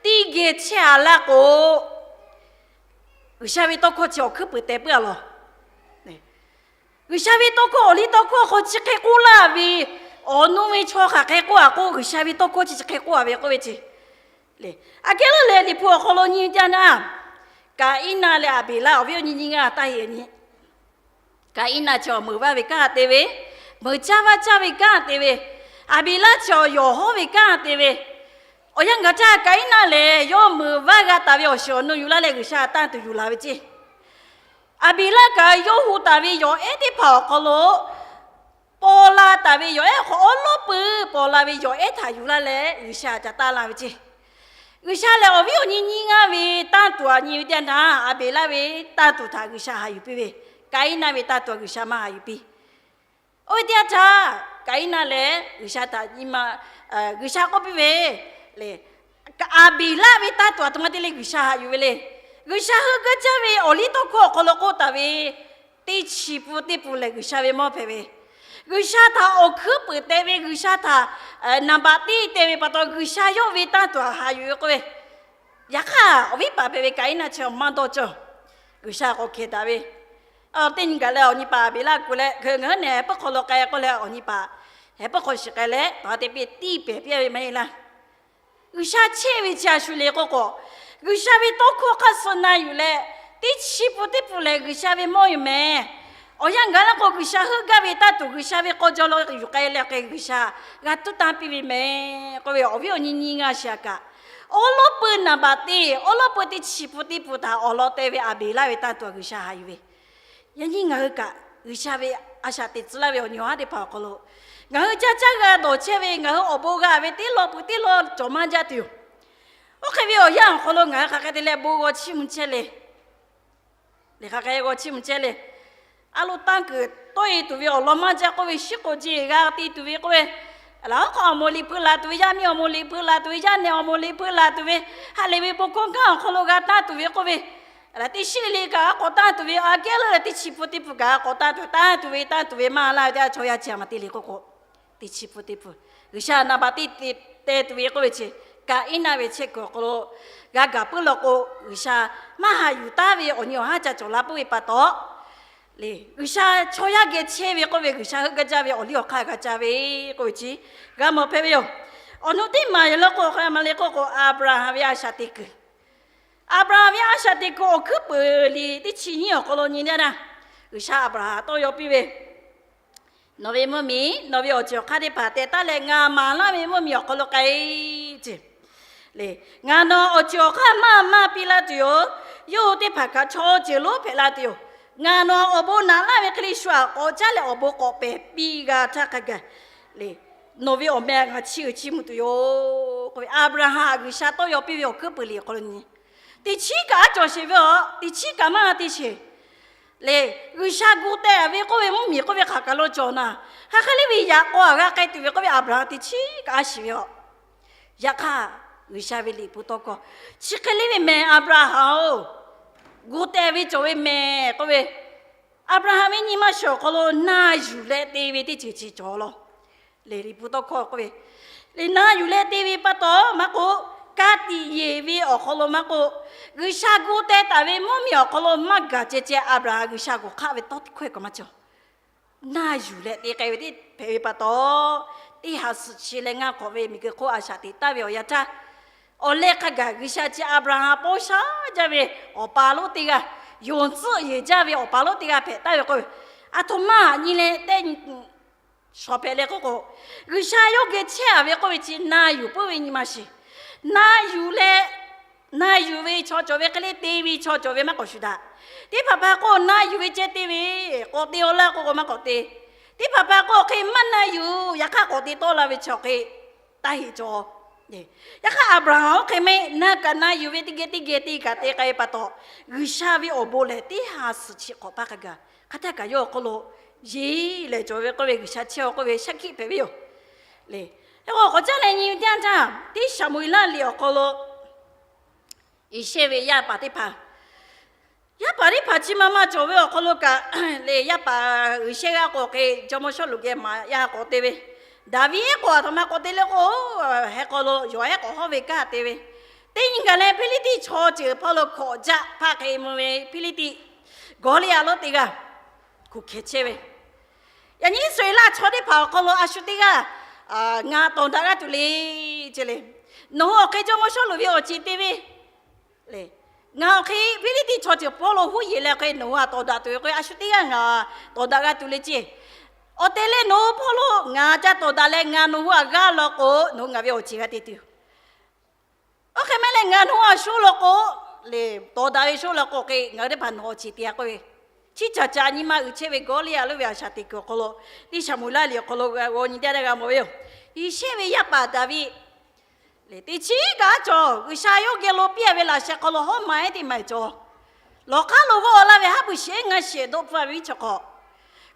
teˇ geh chehˇ-a laˇ k'o, G'uiˬsha ve tawˇ hkawˇ chi awˬ hkuiˉ puiˍ teh puiˉ-a lawˬ. G'uiˬsha ve tawˇ hkawˇ awˬ liˇ tawˇ hkawˇ hk'aw chi hk'e k'oˆ laˇ ve, awˬ nu ve chaw hk'aˬ hk'e k'oˆ-a k'o, G'uiˬsha ve tawˇ hkawˇ chi chi hk'e k'oˆ-a ve k'oˆ ve chi. Aꞈ kehˉ leuˉ leh Liꞈ hpu awˬ hk'aw lo nyi teˇ yanˇ, Kaˍiˉnaˆ leh Aˍbeˍlaˆ awˬ viˉ awˬ nyi nyiˇ g'aˇ taˇ heˆ nyi. Kaˍiˉnaˆ chi awˬ meuˍ vaˇ ve kanˉ te ve, meuˍ caˇ vaˇ caˇ ve kanˉ te ve, Aˍbeˍlaˆ chi awˬ yawˬ hawˉ ve kanˉ te ve. Awˬ yanˇ gaˬ htaˇ Kaˍiˉnaˆ lehˬ yawˇ meuˍ vaˇ g'a taˍ ve awˬ shiˍ awˬ nu yuˬ laˇ leh G'uiˬsha tanˇ tuˬ yuˬ la ve ceˇ. Aˍbeˍlaˆ kaꞈ yawˇ hu taˍ ve yawˬ ehˉ teˇ hpaˍ awˬ hk'aw lo paw la taˍ ve yawˬ ehˉ awˬ hk'aw awˉ lawˉ peuˇ paw la ve yawˬ ehˉ htaꞈ yuˬ laˇ leh G'uiˬsha ca taˇ la ve ceˇ. G'uiˬsha lehˬ awˬ viˉ awˬ nyi nyiˇ g'aˇ ve tanˇ tuˬ aꞈ nyi ve teˇ yanˇ, Aˍbeˍlaˆ ve tanˇ tuˬ htaꞈ G'uiˬsha haꞈ yuˬ piˇ ve, Kaˍiˉnaˆ ve tanˇ tuˬ aꞈ G'uiˬsha maˇ haꞈ yuˬ piˇ. Oˇ ve teˇ yanˇ htaˇ Kaˍiˉnaˆ lehˬ G'uiˬsha htaꞈ nyi ma, G'uiˬsha k'oˆ piˇ ve le, Aˍbeˍlaˆ ve tanˇ tuˬ aꞈ htoꞈ ma te le G'uiˬsha haꞈ yuˬ ve le. G'uiˬsha heuˆ gaˇ jaˇ ve awˬ liˇ tawˇ hkawˇ awˬ hk'aw lo k'oˆ taˍ ve, teˇ chi pun teˇ pun lehˬ G'uiˬsha ve mawˇ hpehꞈ ve, G'uiˬsha htaꞈ awˬ hkuiˉ puiˍ teh ve, G'uiˬsha htaꞈ naˍ baꞈ teˇ teh ve pa taw G'uiˬsha yawˇ ve tanˇ tuˬ aꞈ haꞈ yuˬ ve k'oˆ ve. Yaꞈ hk'aˇ awˬ viˉ paˍ hpehꞈ ve Kaˍiˉnaˆ chi maˇ dawˇ cawˇ. G'uiˬsha k'awꞈ hkeh daꞈ ve, teˇ nyi gaˬ leh awˬ nyi paˍ Aˍbeˍlaˆ kuˬ leh hk'e ngaˬ hui nehˬ heh puiˉ hk'aw lo k'ai k'oˆ leh awˬ nyi paˍ heh puiˉ hk'aw shiˍ k'ai leh tawˬ ha te piˇ tiˇ pehˍ piˇ ve maˇ heˆ laˇ. G'uiˬsha chehˇ ve chi a shu le k'oˆ k'o, G'uiˬsha ve tawˇ hkawˇ hk'aˇ suh na yuˬ leh, teˇ chi pun teˇ pun lehˬ G'uiˬsha ve mawˇ yoˬ mehˍ. Awˬ yanˇ gaˬ laˇ k'o G'uiˬsha heuˆ gaˇ ve tanˇ tuˬ G'uiˬsha ve k'aw jaw lo yuˬ k'ai leh hk'e G'uiˬsha g'a tuˉ tanˇ piˇ ve mehˍ k'oˆ ve awˬ viˉ awˬ nyi nyiˇ g'aˇ shiˍ aꞈ kaꞈ, awˉ lawˉ peuˇ naˍ baꞈ teˇ, awˉ lawˉ peuˇ teˇ chi pun teˇ pun htaꞈ awˬ lawn teh ve Aˍbeˍlaˆ ve tanˇ tuˬ aꞈ G'uiˬsha haꞈ yuˬ ve. Yaꞈ nyi ngaˬ hui kaꞈ G'uiˬsha ve a shaꞈ teꞈ tcuh laˇ ve awˬ nyi awˬ haˉ teˇ hpaˍ awˬ hk'aw lo, ngaˬ hui caˇ caˇ g'a dawˬ chehˇ ve ngaˬ hui awˬ bon g'a ve teˇ lawn peuˬ teˇ lawn cawˬ maˇ jaˇ tuˬ yoˬ. Oˇ hk'e ve awˬ yanˇ awˬ hk'aw lo ngaˬ hui hk'aˬ hk'e te leh bon g'aw chiˇ mvuh chehˇ le. Lehˬ hk'aˬ hk'e g'aw chiˇ mvuh chehˇ le. A lo tanˇ kuiˬ tawˆ e tuˬ ve awˬ lawn maˇ jaˇ k'oˆ ve, shiˉ k'oˍ ji g'a te tuˬ ve k'oˆ ve, laˬ hawˉ hk'aw awˬ moˍ liꞈ hpui laˬ tuˬ ve, yaˇ miˇ awˬ moˍ liꞈ hpui laˬ tuˬ ve, yaˇ nehˬ awˬ moˍ liꞈ hpui laˬ tuˬ ve, ha lehˬ ve bon hkawˇ gaˇ awˬ hk'aw lo g'a tanˇ tuˬ ve k'oˆ ve, teˇ shiˉ le le kaꞈ g'a k'awꞈ tanˇ tuˬ ve, aꞈ kehˉ leuˉ leh teˇ chi pun teˇ pun kaꞈ g'a k'awꞈ tanˇ tuˬ, tanˇ tuˬ ve tanˇ tuˬ ve maˇ laˇ ve teˇ g'aˇ chaw yaˇ chi a ma te le k'oˆ k'o, teˇ chi pun teˇ pun G'uiˬsha naˍ baꞈ teˇ te teh tuˬ ve k'oˆ ve chi, Kaˍiˉnaˆ ve chehˇ kuiˬ awˬ hk'aw lo g'a gaˬ puiˉ law k'o, G'uiˬsha maˇ haꞈ yuˬ taˉ ve awˬ nyi awˬ haˉ ca cawˬ la puiˉ ve pa taw, le G'uiˬsha chaw yaˇ geh chehˇ ve k'oˆ ve G'uiˬsha heuˆ gaˇ jaˇ ve awˬ liˇ awˬ hk'aˇ g'a ca ve k'oˆ ve chi g'a mawˬ hpehꞈ ve yoˬ. Awˬ nu teˇ maˬ yaˬ lawˇ k'o, hk'aˬ ma le k'oˆ k'o, Aˍbraˍhanˍ ve a shaꞈ teꞈ kuiˬ. Aˍbraˍhanˍ ve a shaꞈ teꞈ kuiˬ awˬ hkuiˉ peuˍ liꞈ teˇ chi nyiˇ awˬ hk'aw lo nyi naˇ, G'uiˬsha Aˍbraˍhanˍ tawˇ yaw piˇ ve, Nawˬ ve mvuhˇmiˬ, nawˬ ve awˬ ceuˬ awˬ hk'aˇ teˇ hpaˍ teh taˉ leh ngaˬ maˍ laˇ ve mvuhˇmiˬ awˬ hk'aw lo k'ai ceˇ. Le, ngaˬ nawˬ awˬ ceuˬ awˬ hk'aˇ maˇ maˇ piˇ laˇ tuˬ yoˬ. Yawˇ hui teˇ hpaˍ kaꞈ chaw ceuˬ lonˉ hpehꞈ la tuˬ yoˬ. Ngaˬ nawˬ awˬ bon naꞈ laˇ ve hk'e le shu aꞈ k'awꞈ caˉ leh awˬ bon k'awꞈ pehˬ piˇ g'a htaˇ hk'a gaˬ, le, nawˬ ve awˬ meh ngaˬ chiˇ uiˍ chiˇ mvuh tuˬ yoˬ k'oˆ ve Aˍbraˍhanˍ htaꞈ G'uiˬsha tawˇ yaw piˇ ve awˬ hkuiˉ peuˍ liꞈ awˬ hk'aw lo nyi. Teˇ chiˉ kaꞈ aˉ cawˬ sheˍ ve aˬ, teˇ chiˉ kaꞈ maˇ g'a te sheˍ. Le, G'uiˬsha gu teh ve k'oˆ ve mvuhˇmiˬ k'oˆ ve hk'aˬ kaˬ lo cawˬ naˍ, hk'aˬ hk'e le ve yaꞈ k'aw aꞈ g'a k'ai tuˬ ve k'oˆ ve Aˍbraˍhanˍ teˇ chiˉ kaꞈ aˉ shiˍ ve aˬ. Yaꞈ hk'aˇ, G'uiˬsha ve liꞈ hpu tawˇ hkawˇ chi hk'e le ve mehˬ Aˍbraˍhanˍ-oˬ, gu teh ve cawˬ ve mehˬ k'oˆ ve, Aˍbraˍhanˍ ve nyi ma shiˍ awˬ hk'aw lo na yuˬ leh te ve teˇ ceuˬ chi cawˬ law. Lehˬ liꞈ hpu tawˇ hkawˇ k'oˆ ve, le na yuˬ leh te ve pa taw maˇ k'oˆ, ka tiꞈ yeˬ ve awˬ hk'aw lo maˇ k'oˆ, G'uiˬsha gu teh taˍ ve mvuhˇmiˬ awˬ hk'aw lo maˇ gaˬ ceh ceh Aˍbraˍhanˍ G'uiˬsha g'awˬ hk'aˆ ve tawˇ teˇ hkawehˇ kaꞈ maˇ cawˬ. Na yuˬ leh te k'ai ve teˇ hpehꞈ ve pa taw, teˇ ha suhˍ chi leh ngaˇ hk'awꞈ ve miˬguiˬ hk'oˆ a shaꞈ teꞈ taˍ ve awˬ yanˇ htaˇ, awˬ leh hk'a gaˬ G'uiˬsha chi Aˍbraˍhanˍ paw sha jaˇ ve awˬ pa lonˉ teˇ g'aˇ, yonˍ tcuhˆ yeˬ jaˇ ve awˬ pa lonˉ teˇ g'aˇ hpehꞈ taˍ ve k'oˆ ve, aˬ htoꞈ ma nyi leh teˇ shawˍ hpehꞈ leh k'oˆ k'o, G'uiˬsha yawˇ geh chehˇ-a ve k'oˆ ve chi na yuˬ puiˉ ve nyi ma shiˍ. Na yuˬ leh, na yuˬ ve chaw cawˬ ve hk'e le te ve chaw cawˬ ve maˇ k'awꞈ shuˍ daꞈ. Teˇ hpaˍ hpaˍ k'o na yuˬ ve ceh te ve, k'awꞈ te-aw laˇ k'oˆ k'o maˇ k'awꞈ te. Teˇ hpaˍ hpaˍ k'o hk'e maˇ na yuˬ, yaꞈ hk'aˇ k'awꞈ te tawˆ la ve chaw hk'e taˇ heˆ cawˬ. Yaꞈ hk'aˇ Aˍbraˍhanˍ oˇ hk'e maˇ heˆ, na kaꞈ na yuˬ ve teˇ geh teˇ geh te kaꞈ te k'ai ve pa taw, G'uiˬsha ve awˬ bon lehˬ teˇ ha suhˍ chi hk'awꞈ paˇ hk'a gaˬ hk'a htaˇ kaꞈ yawˇ awˬ hk'aw lo yeˬ leh cawˬ ve k'oˆ ve G'uiˬsha chehˇ-aw k'oˆ ve shaˉ hkiˆ hpehꞈ ve yoˬ. Le, k'awꞈ k'awꞈ caˉ leh nyi ve teˇ yanˇ htaˇ, teˇ Saˍmo-eˍlaˆ liꞈ awˬ hk'aw lo Iˉsaˍreˍlaˆ ve yaˇ paˍ teˇ hpaˍ Yaˇ paˍ teˇ hpaˍ chi ma ma cawˬ ve awˬ hk'aw lo kaꞈ, le yaˇ paˍ G'uiˬsha g'a k'awꞈ hk'e jawˇmawˇ Sawˉluꞈ geh maˍ yaˇ k'awꞈ te ve, Daˍviˆ ehˉ k'awꞈ aˬ htoꞈ ma k'awꞈ te le k'o, heh k'aw lo yawˬ ehˉ k'awꞈ hawˉ ve kaˇ te ve, teˇ nyi gaˬ leh Hpiˇliˇtiˆ chaw ceuˬ hpawˇ lo hkawꞈ jaˆ hpaˆ hk'e mvuh ve Hpiˇliˇtiˆ Gawˇliˇaꞈ lonˉ teˇ g'aˇ kuˬ hkeh chehˇ ve, yaꞈ nyi Iˉsaˍreˍlaˆ chaw teˇ hpaˍ awˬ hk'aw lo a shu teˇ g'aˇ ngaˬ tawˍ daꞈ g'a tuˬ le, ce le, nawˬ hui awˬ hk'e jawˇmawˇ Sawˉluꞈ ve awˬ ceˬ te ve, ngaˬ awˬ hk'e Hpiˇliˇtiˆ chaw ceuˬ hpawˇ lo huˉ yeˬ leh hk'e nawˬ hui htaꞈ tawˍ daꞈ tuˬ ve k'o, a shu teˇ g'aˇ ngaˬ tawˍ daꞈ g'a tuˬ le ce. Awˬ tehˬ leh nawˬ hui hpawˇ lo ngaˬ ca tawˍ daꞈ leh ngaˬ nawˬ hui htaꞈ g'aˇ law k'o, nawˬ hui ngaˬ ve awˬ ceˬ g'a te tuˬ. Oˇ hk'e maˇ leh ngaˬ nawˬ hui a shu law k'o, le tawˍ daꞈ ve shu law k'o hk'e ngaˬ hui teˇ hpaˍ nawˬ awˬ ceˬ te a k'oˆ ve, chi caˬ caˬ nyi ma uiˍ chehˇ ve Gawˇliˇaꞈ lonˉ ve a shaꞈ teꞈ kuiˬ awˬ hk'aw lo teˇ Saˍmo-eˍlaˆ liꞈ awˬ hk'aw lo g'a g'aw nyi teˇ g'aˇ g'a mawˬ ve yoˬ. Yehˬ shehˇ ve yaˇ paˍ Daˍviˆ le teˇ chiˉ kaꞈ cawˬ, G'uiˬsha yawˇ geh lo piˇ a ve laꞈ sheh hk'aw lo hawˉ ma ehˉ teˇ ma cawˬ. Lawˬ k'aˉ lo g'awˇ laˇ ve haˉ pui shehˍ ngaˇ shehˍ doˆ pfuhˇ ve iˉ chaw hk'aw,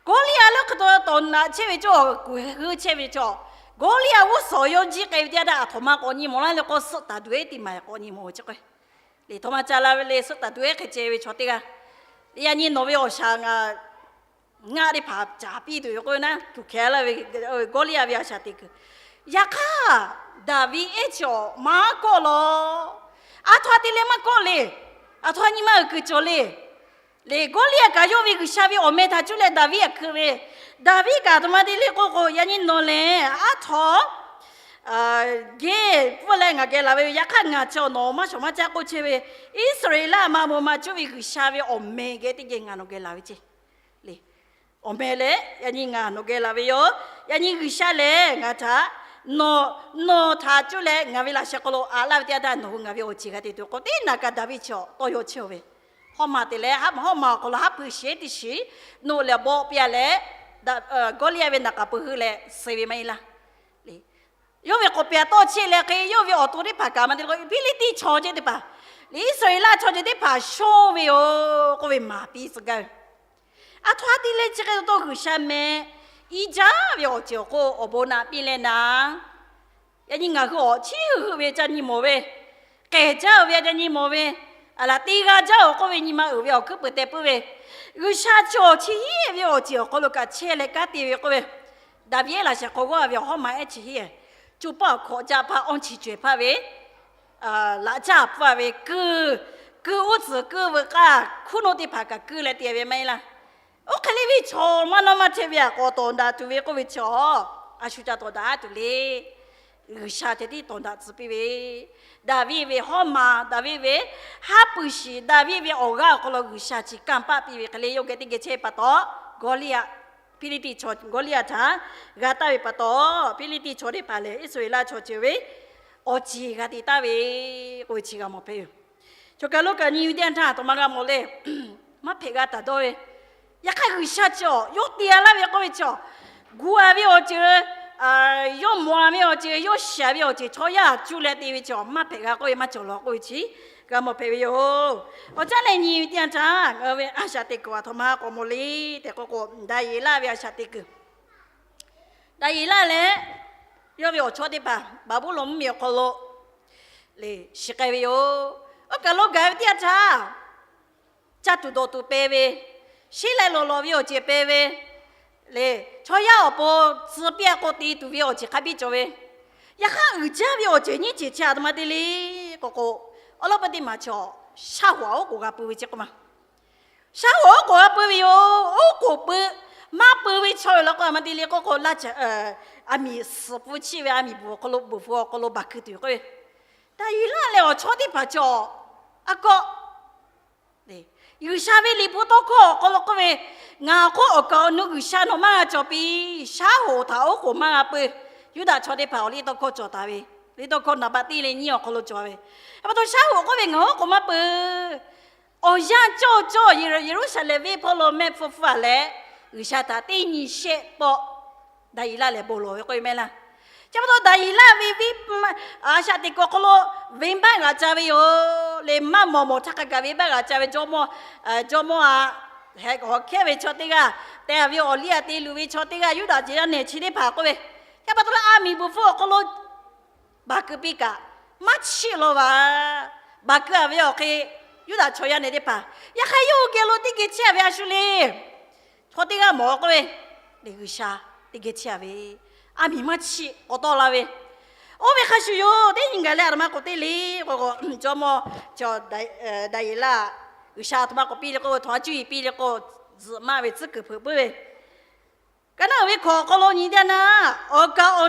Gawˇliˇaꞈ lonˉ hk'e taw tawˍ naꞈ chehˇ ve cawˬ, kuˬ heuˆ chehˇ ve cawˬ. Gawˇliˇaꞈ g'uˇ suhˍ yawˇ jiˇ k'ai ve teˇ yanˇ htaˇ, aˬ htoꞈ ma k'awꞈ nyi mawˬ laˇ le k'o, suhˆ taˍ duˬ ehˉ teˇ ma k'awꞈ nyi mawˬ ve chi k'o, le htoꞈ ma ca la ve le, suhˆ taˍ duˬ ehˉ hk'e ceh ve chaw teˇ g'aˇ, yaꞈ nyi nawˬ ve awˬ shaˍ ngaˬ ngaˆ teˇ hpaˍ caˍ piˇ tuˬ yoˬ k'oˆ ve naˉ, tuˬ hkeh laˇ ve Gawˇliˇaꞈ ve a shaꞈ teꞈ kuiˬ. Yaꞈ hk'aˇ, Daˍviˆ ehˉ chi awˬ maˇ kawˆ lawˬ. Aˬ htoꞈ te leh maˇ kawˆ le. Aˬ htoꞈ nyi ma uiˍ kuiˬ cawˬ le. Le Gawˇliˇaꞈ kaꞈ yawˇ ve G'uiˬsha ve awˬ meh htaꞈ cuˇ leh Daˍviˆ htaꞈ hkui ve, Daˍviˆ kaꞈ aˬ htoꞈ ma te le k'oˆ k'o, yaꞈ nyi nawˬ lehˬ aˉ htoꞈ geh pfuhˇ leh ngaˬ geh laˬ ve, yaꞈ hk'aˇ ngaˬ chi nawˬ maˇ shawˍ maˇ caˇ k'oˆ chehˇ ve, Iˉsaˍreˍlaˆ ma bon ma cuˇ ve G'uiˬsha ve awˬ meh geh teˇ geh ngaˬ nawˬ geh laˬ ve ce. Le awˬ meh leh yaꞈ nyi ngaˬ nawˬ geh laˬ ve yoˬ. Yaꞈ nyi G'uiˬsha lehˬ ngaˬ htaꞈ, nawˬ, nawˬ htaꞈ cuˇ leh ngaˬ ve laꞈ sheh hk'aw lo aꞈ laˇ ve teˇ yanˇ htaˇ nawˬ hui ngaˬ ve awˬ ceˬ g'a te tuˬ k'o, teˇ naˍ kaꞈ Daˍviˆ chi awˬ tawˇ yaw chehˇ ve, hawˉ ma te leh, hawˉ ma awˬ hk'aw lo haˉ pui shehˍ teˇ shiˍ noˆ leh bawˆ piˇ a leh, Gawˇliˇaꞈ ve naˍ k'aˍ peu heuˆ leh suh ve maˇ heˆ laˇ. Yawˇ ve k'awꞈ pehˍ tawˇ chehˇ leh hk'e, yawˇ ve awˬ to teˇ hpaˍ kaꞈ maˇ te le k'o, Hpiˇliˇtiˆ chaw ceuˬ teˇ hpaˍ, le Iˉsaˍreˍlaˆ chaw ceuˬ teˇ hpaˍ shonˇ ve yoˬ k'oˆ ve maˍ piˇ tcuh gaˇ ve. Aˬ htoꞈ ha te leh chi hk'e taw G'uiˬsha meh iˉ jaˇ ve awˬ ceuˬ awˬ hk'oˆ awˬ bon naꞈ piˇ leh naˍ, yaꞈ nyi ngaˬ hui awˬ chiˉ hui heuˆ ve ca nyi mawˬ ve, k'ehˬ jaˇ-oˬ ve ca nyi mawˬ ve, aˬ laˬ te g'a jaˇ-oˬ k'oˆ ve nyi ma uiˍ ve awˬ hkuiˉ peuˬ teh puiˉ ve, G'uiˬsha chi awˬ chi hiˉ ve awˬ ceuˬ awˬ hk'aw lo kaꞈ chehˇ leh kanˉ te ve k'oˆ ve, Daˍviˆ ehˉ laꞈ sheh hk'aw g'awˇ ve awˬ hawˉ ma ehˉ chi hiˉ, co paˆ awˬ hkawꞈ jaˇ hpaˇ awˇ chi cawehˬ hpaˇ ve laꞈ caˇ pfuhˇ ve kuiˇ, kuiˇ uˉ tcuhˍ kuiˇ veuꞈ k'aˇ hkuˉ nuˆ teˇ hpaˍ kaꞈ kuiˇ leh te ve maˇ heˆ laˇ. Oˇ hk'e le ve chaw maˇ nawˇ maˇ chehˇ ve a k'awꞈ tawˍ daꞈ tuˬ ve k'oˆ ve chaw, a shu ca tawˍ daꞈ tuˬ le. G'uiˬsha ceh tiˉ tawˍ daꞈ tcuh piˇ ve, Daˍviˆ ve hawˉ ma, Daˍviˆ ve haˉ pui shiˍ, Daˍviˆ ve awˬ g'aˇ awˬ hk'aw lo G'uiˬsha chi kanˇ paˆ piˇ ve hk'e le, yawˇ geh teˇ geh chehˇ ve pa taw, Gawˇliˇaꞈ, Hpiˇliˇtiˆ chaw Gawˇliˇaꞈ htaꞈ g'a taˍ ve pa taw, Hpiˇliˇtiˆ chaw teˇ hpaˍ lehˬ Iˉsaˍreˍlaˆ chaw ceuˬ ve awˬ ceˬ g'a te taˍ ve k'oˆ ve chi g'a mawˬ hpehꞈ ve yoˬ. Chaw kaˬ lo kaꞈ nyi ve teˇ yanˇ htaˇ aˬ htoꞈ ma g'a mawˬ le. Maˇ hpehꞈ g'a taˍ dawˇ ve, yaꞈ hk'aˇ G'uiˬsha chi awˬ yawˇ te a laˇ ve k'oˆ ve chi awˬ, gu a ve awˬ ceuˬ, yawˇ mawˬ a ve awˬ ceuˬ, yawˇ shiˍ a ve awˬ ceuˬ chaw yaˇ cuˇ leh te ve chi awˬ maˇ hpehꞈ g'a k'oˆ ve maˇ cawˬ lawˬ k'oˆ ve chi g'a mawˬ hpehꞈ ve yoˬ. Awˬ caˉ leh nyi ve teˇ yanˇ htaˇ ngaˬ hui ve a shaꞈ teꞈ kuiˬ aˬ htoꞈ ma k'awꞈ mawˬ le tehꞈ k'oˆ k'o, Daˍyeˍlaˆ ve a shaꞈ teꞈ kuiˬ. Daˍyeˍlaˆ leh yawˇ ve awˬ chawˇ teˇ hpaˍ Baˍbuˍlonˍ mvuhˇmiˬ awˬ hk'aw lo le shiˍ k'ai ve yoˬ. Oˇ kaˬ lo gaˬ ve teˇ yanˇ htaˇ, caˇ tuˬ dawˬ tuˬ pehˬ ve, sheˉ leh lawˬ lawˬ ve awˬ ceuˬ pehˬ ve, le chaw yaˇ awˬ pon tcuh piˇ a k'o te tuˬ ve awˬ ceuˬ hk'a biˇ cawˬ ve, yaꞈ hk'aˇ uiˍ jaˇ ve awˬ ceuˬ nyiˇ ceuˬ chi aˬ htoꞈ ma te le k'oˆ k'o, awˬ lawn peuˬ teˇ maˬ chaw shaˉ hoꞈ aꞈ oˉ k'oˍ g'a pui ve chi k'oˆ ma. Shaˉ hoꞈ oˉ k'oˍ g'a pui ve yoˬ. Oˉ k'oˍ pui, maˇ pui ve chaw yoˬ law k'o aˬ htoꞈ ma te le k'oˆ k'o, laˇ caꞈ, aˬ miˍ suhˍ pfuhˇ chiˇ ve aˬ miˍ buˬ awˬ hk'aw lo buˬ hpu awˬ hk'aw lo baˬ keu tuˬ yoˬ k'oˆ ve. Daˍyeˍlaˆ leh awˬ chawˇ teˇ hpaˍ cawˬ. A kawˆ G'uiˬsha ve liꞈ hpu tawˇ hkawˇ awˬ hk'aw lo k'oˆ ve, ngaˬ awˬ hk'oˆ awˬ kaˍ awˬ nu G'uiˬsha nawˬ maˇ g'a cawˬ piˇ. Shaˉ hoꞈ htaꞈ oˉ k'oˍ maˇ g'a pui. Yuˇdaꞈ chaw teˇ hpaˍ awˬ liˇ tawˇ hkawˇ cawˬ taˍ ve, liˇ tawˇ hkawˇ naˍ baˆ teˇ leh nyiˇ awˬ hk'aw lo cawˬ ve. Aˬ pa taw shaˉ hoꞈ k'oˆ ve ngaˬ oˉ k'oˍ maˇ pui. Awˬ yanˇ cawˇ cawˇ Yeˍruˆsaˍlehnˍ venˇ hpawˇ lo mehˆ hpfuhˇ hpfuhˇ a leh, G'uiˬsha htaꞈ teˇ nyi shehˆ pawˆ Daˍyeˍlaˆ lehˬ bon lawˬ ve k'oˆ ve maˇ heˆ laˇ. Chi pa taw Daˍyeˍlaˆ ve venˇ, a shaꞈ teꞈ kuiˬ awˬ hk'aw lo venˇbaˆ g'aꞈ ca ve yoˬ le. Maˇ mawˬ mawˬ htaˇ hk'a gaˬ venˇbaˆ g'aꞈ ca ve jawˇmawˇ, jawˇmawˇ aꞈ, hkehˉ ve chaw teˇ g'aˇ, te a ve awˬ liˇ aꞈ te luˬ ve chaw teˇ g'aˇ, Yuˇdaꞈ ceuˬ yaˇ nehˬ chi teˇ hpaˍ k'oˆ ve, chi pa taw leh aˬ miˍ buˬ hpfuhˇ awˬ hk'aw lo baˬ keu piˇ kaꞈ, maˇ chiˆ law vaˬ. Baˬ keu a ve awˬ hk'e Yuˇdaꞈ chaw yaˇ nehˬ teˇ hpaˍ, yaꞈ hk'aˇ yawˇ hui geh lo teˇ geh chehˇ a ve a shu le. Chaw teˇ g'aˇ mawˬ k'oˆ ve, G'uiˬsha teˇ geh chehˇ a ve, a miˬ maˇ chiˇ k'awꞈ tawˆ la ve, oˇ ve hk'a shuˍ yoˬ. Teˇ nyi gaˬ leh a htoꞈ ma k'awꞈ te le k'o, jawˇmawˇ Daˍyeˍlaˆ, G'uiˬsha a htoꞈ ma k'awꞈ piˇ le k'o, htawnˍ a cuˇ yiˍ piˇ le k'o, zuhꞈ maˇ ve tcuhˉ kuiˬ hpeuꞈ puiˉ ve, ka naˉ uiˍ ve hkawꞈ awˬ hk'aw lo nyi teˇ yanˇ, awˬ kaˍ awˬ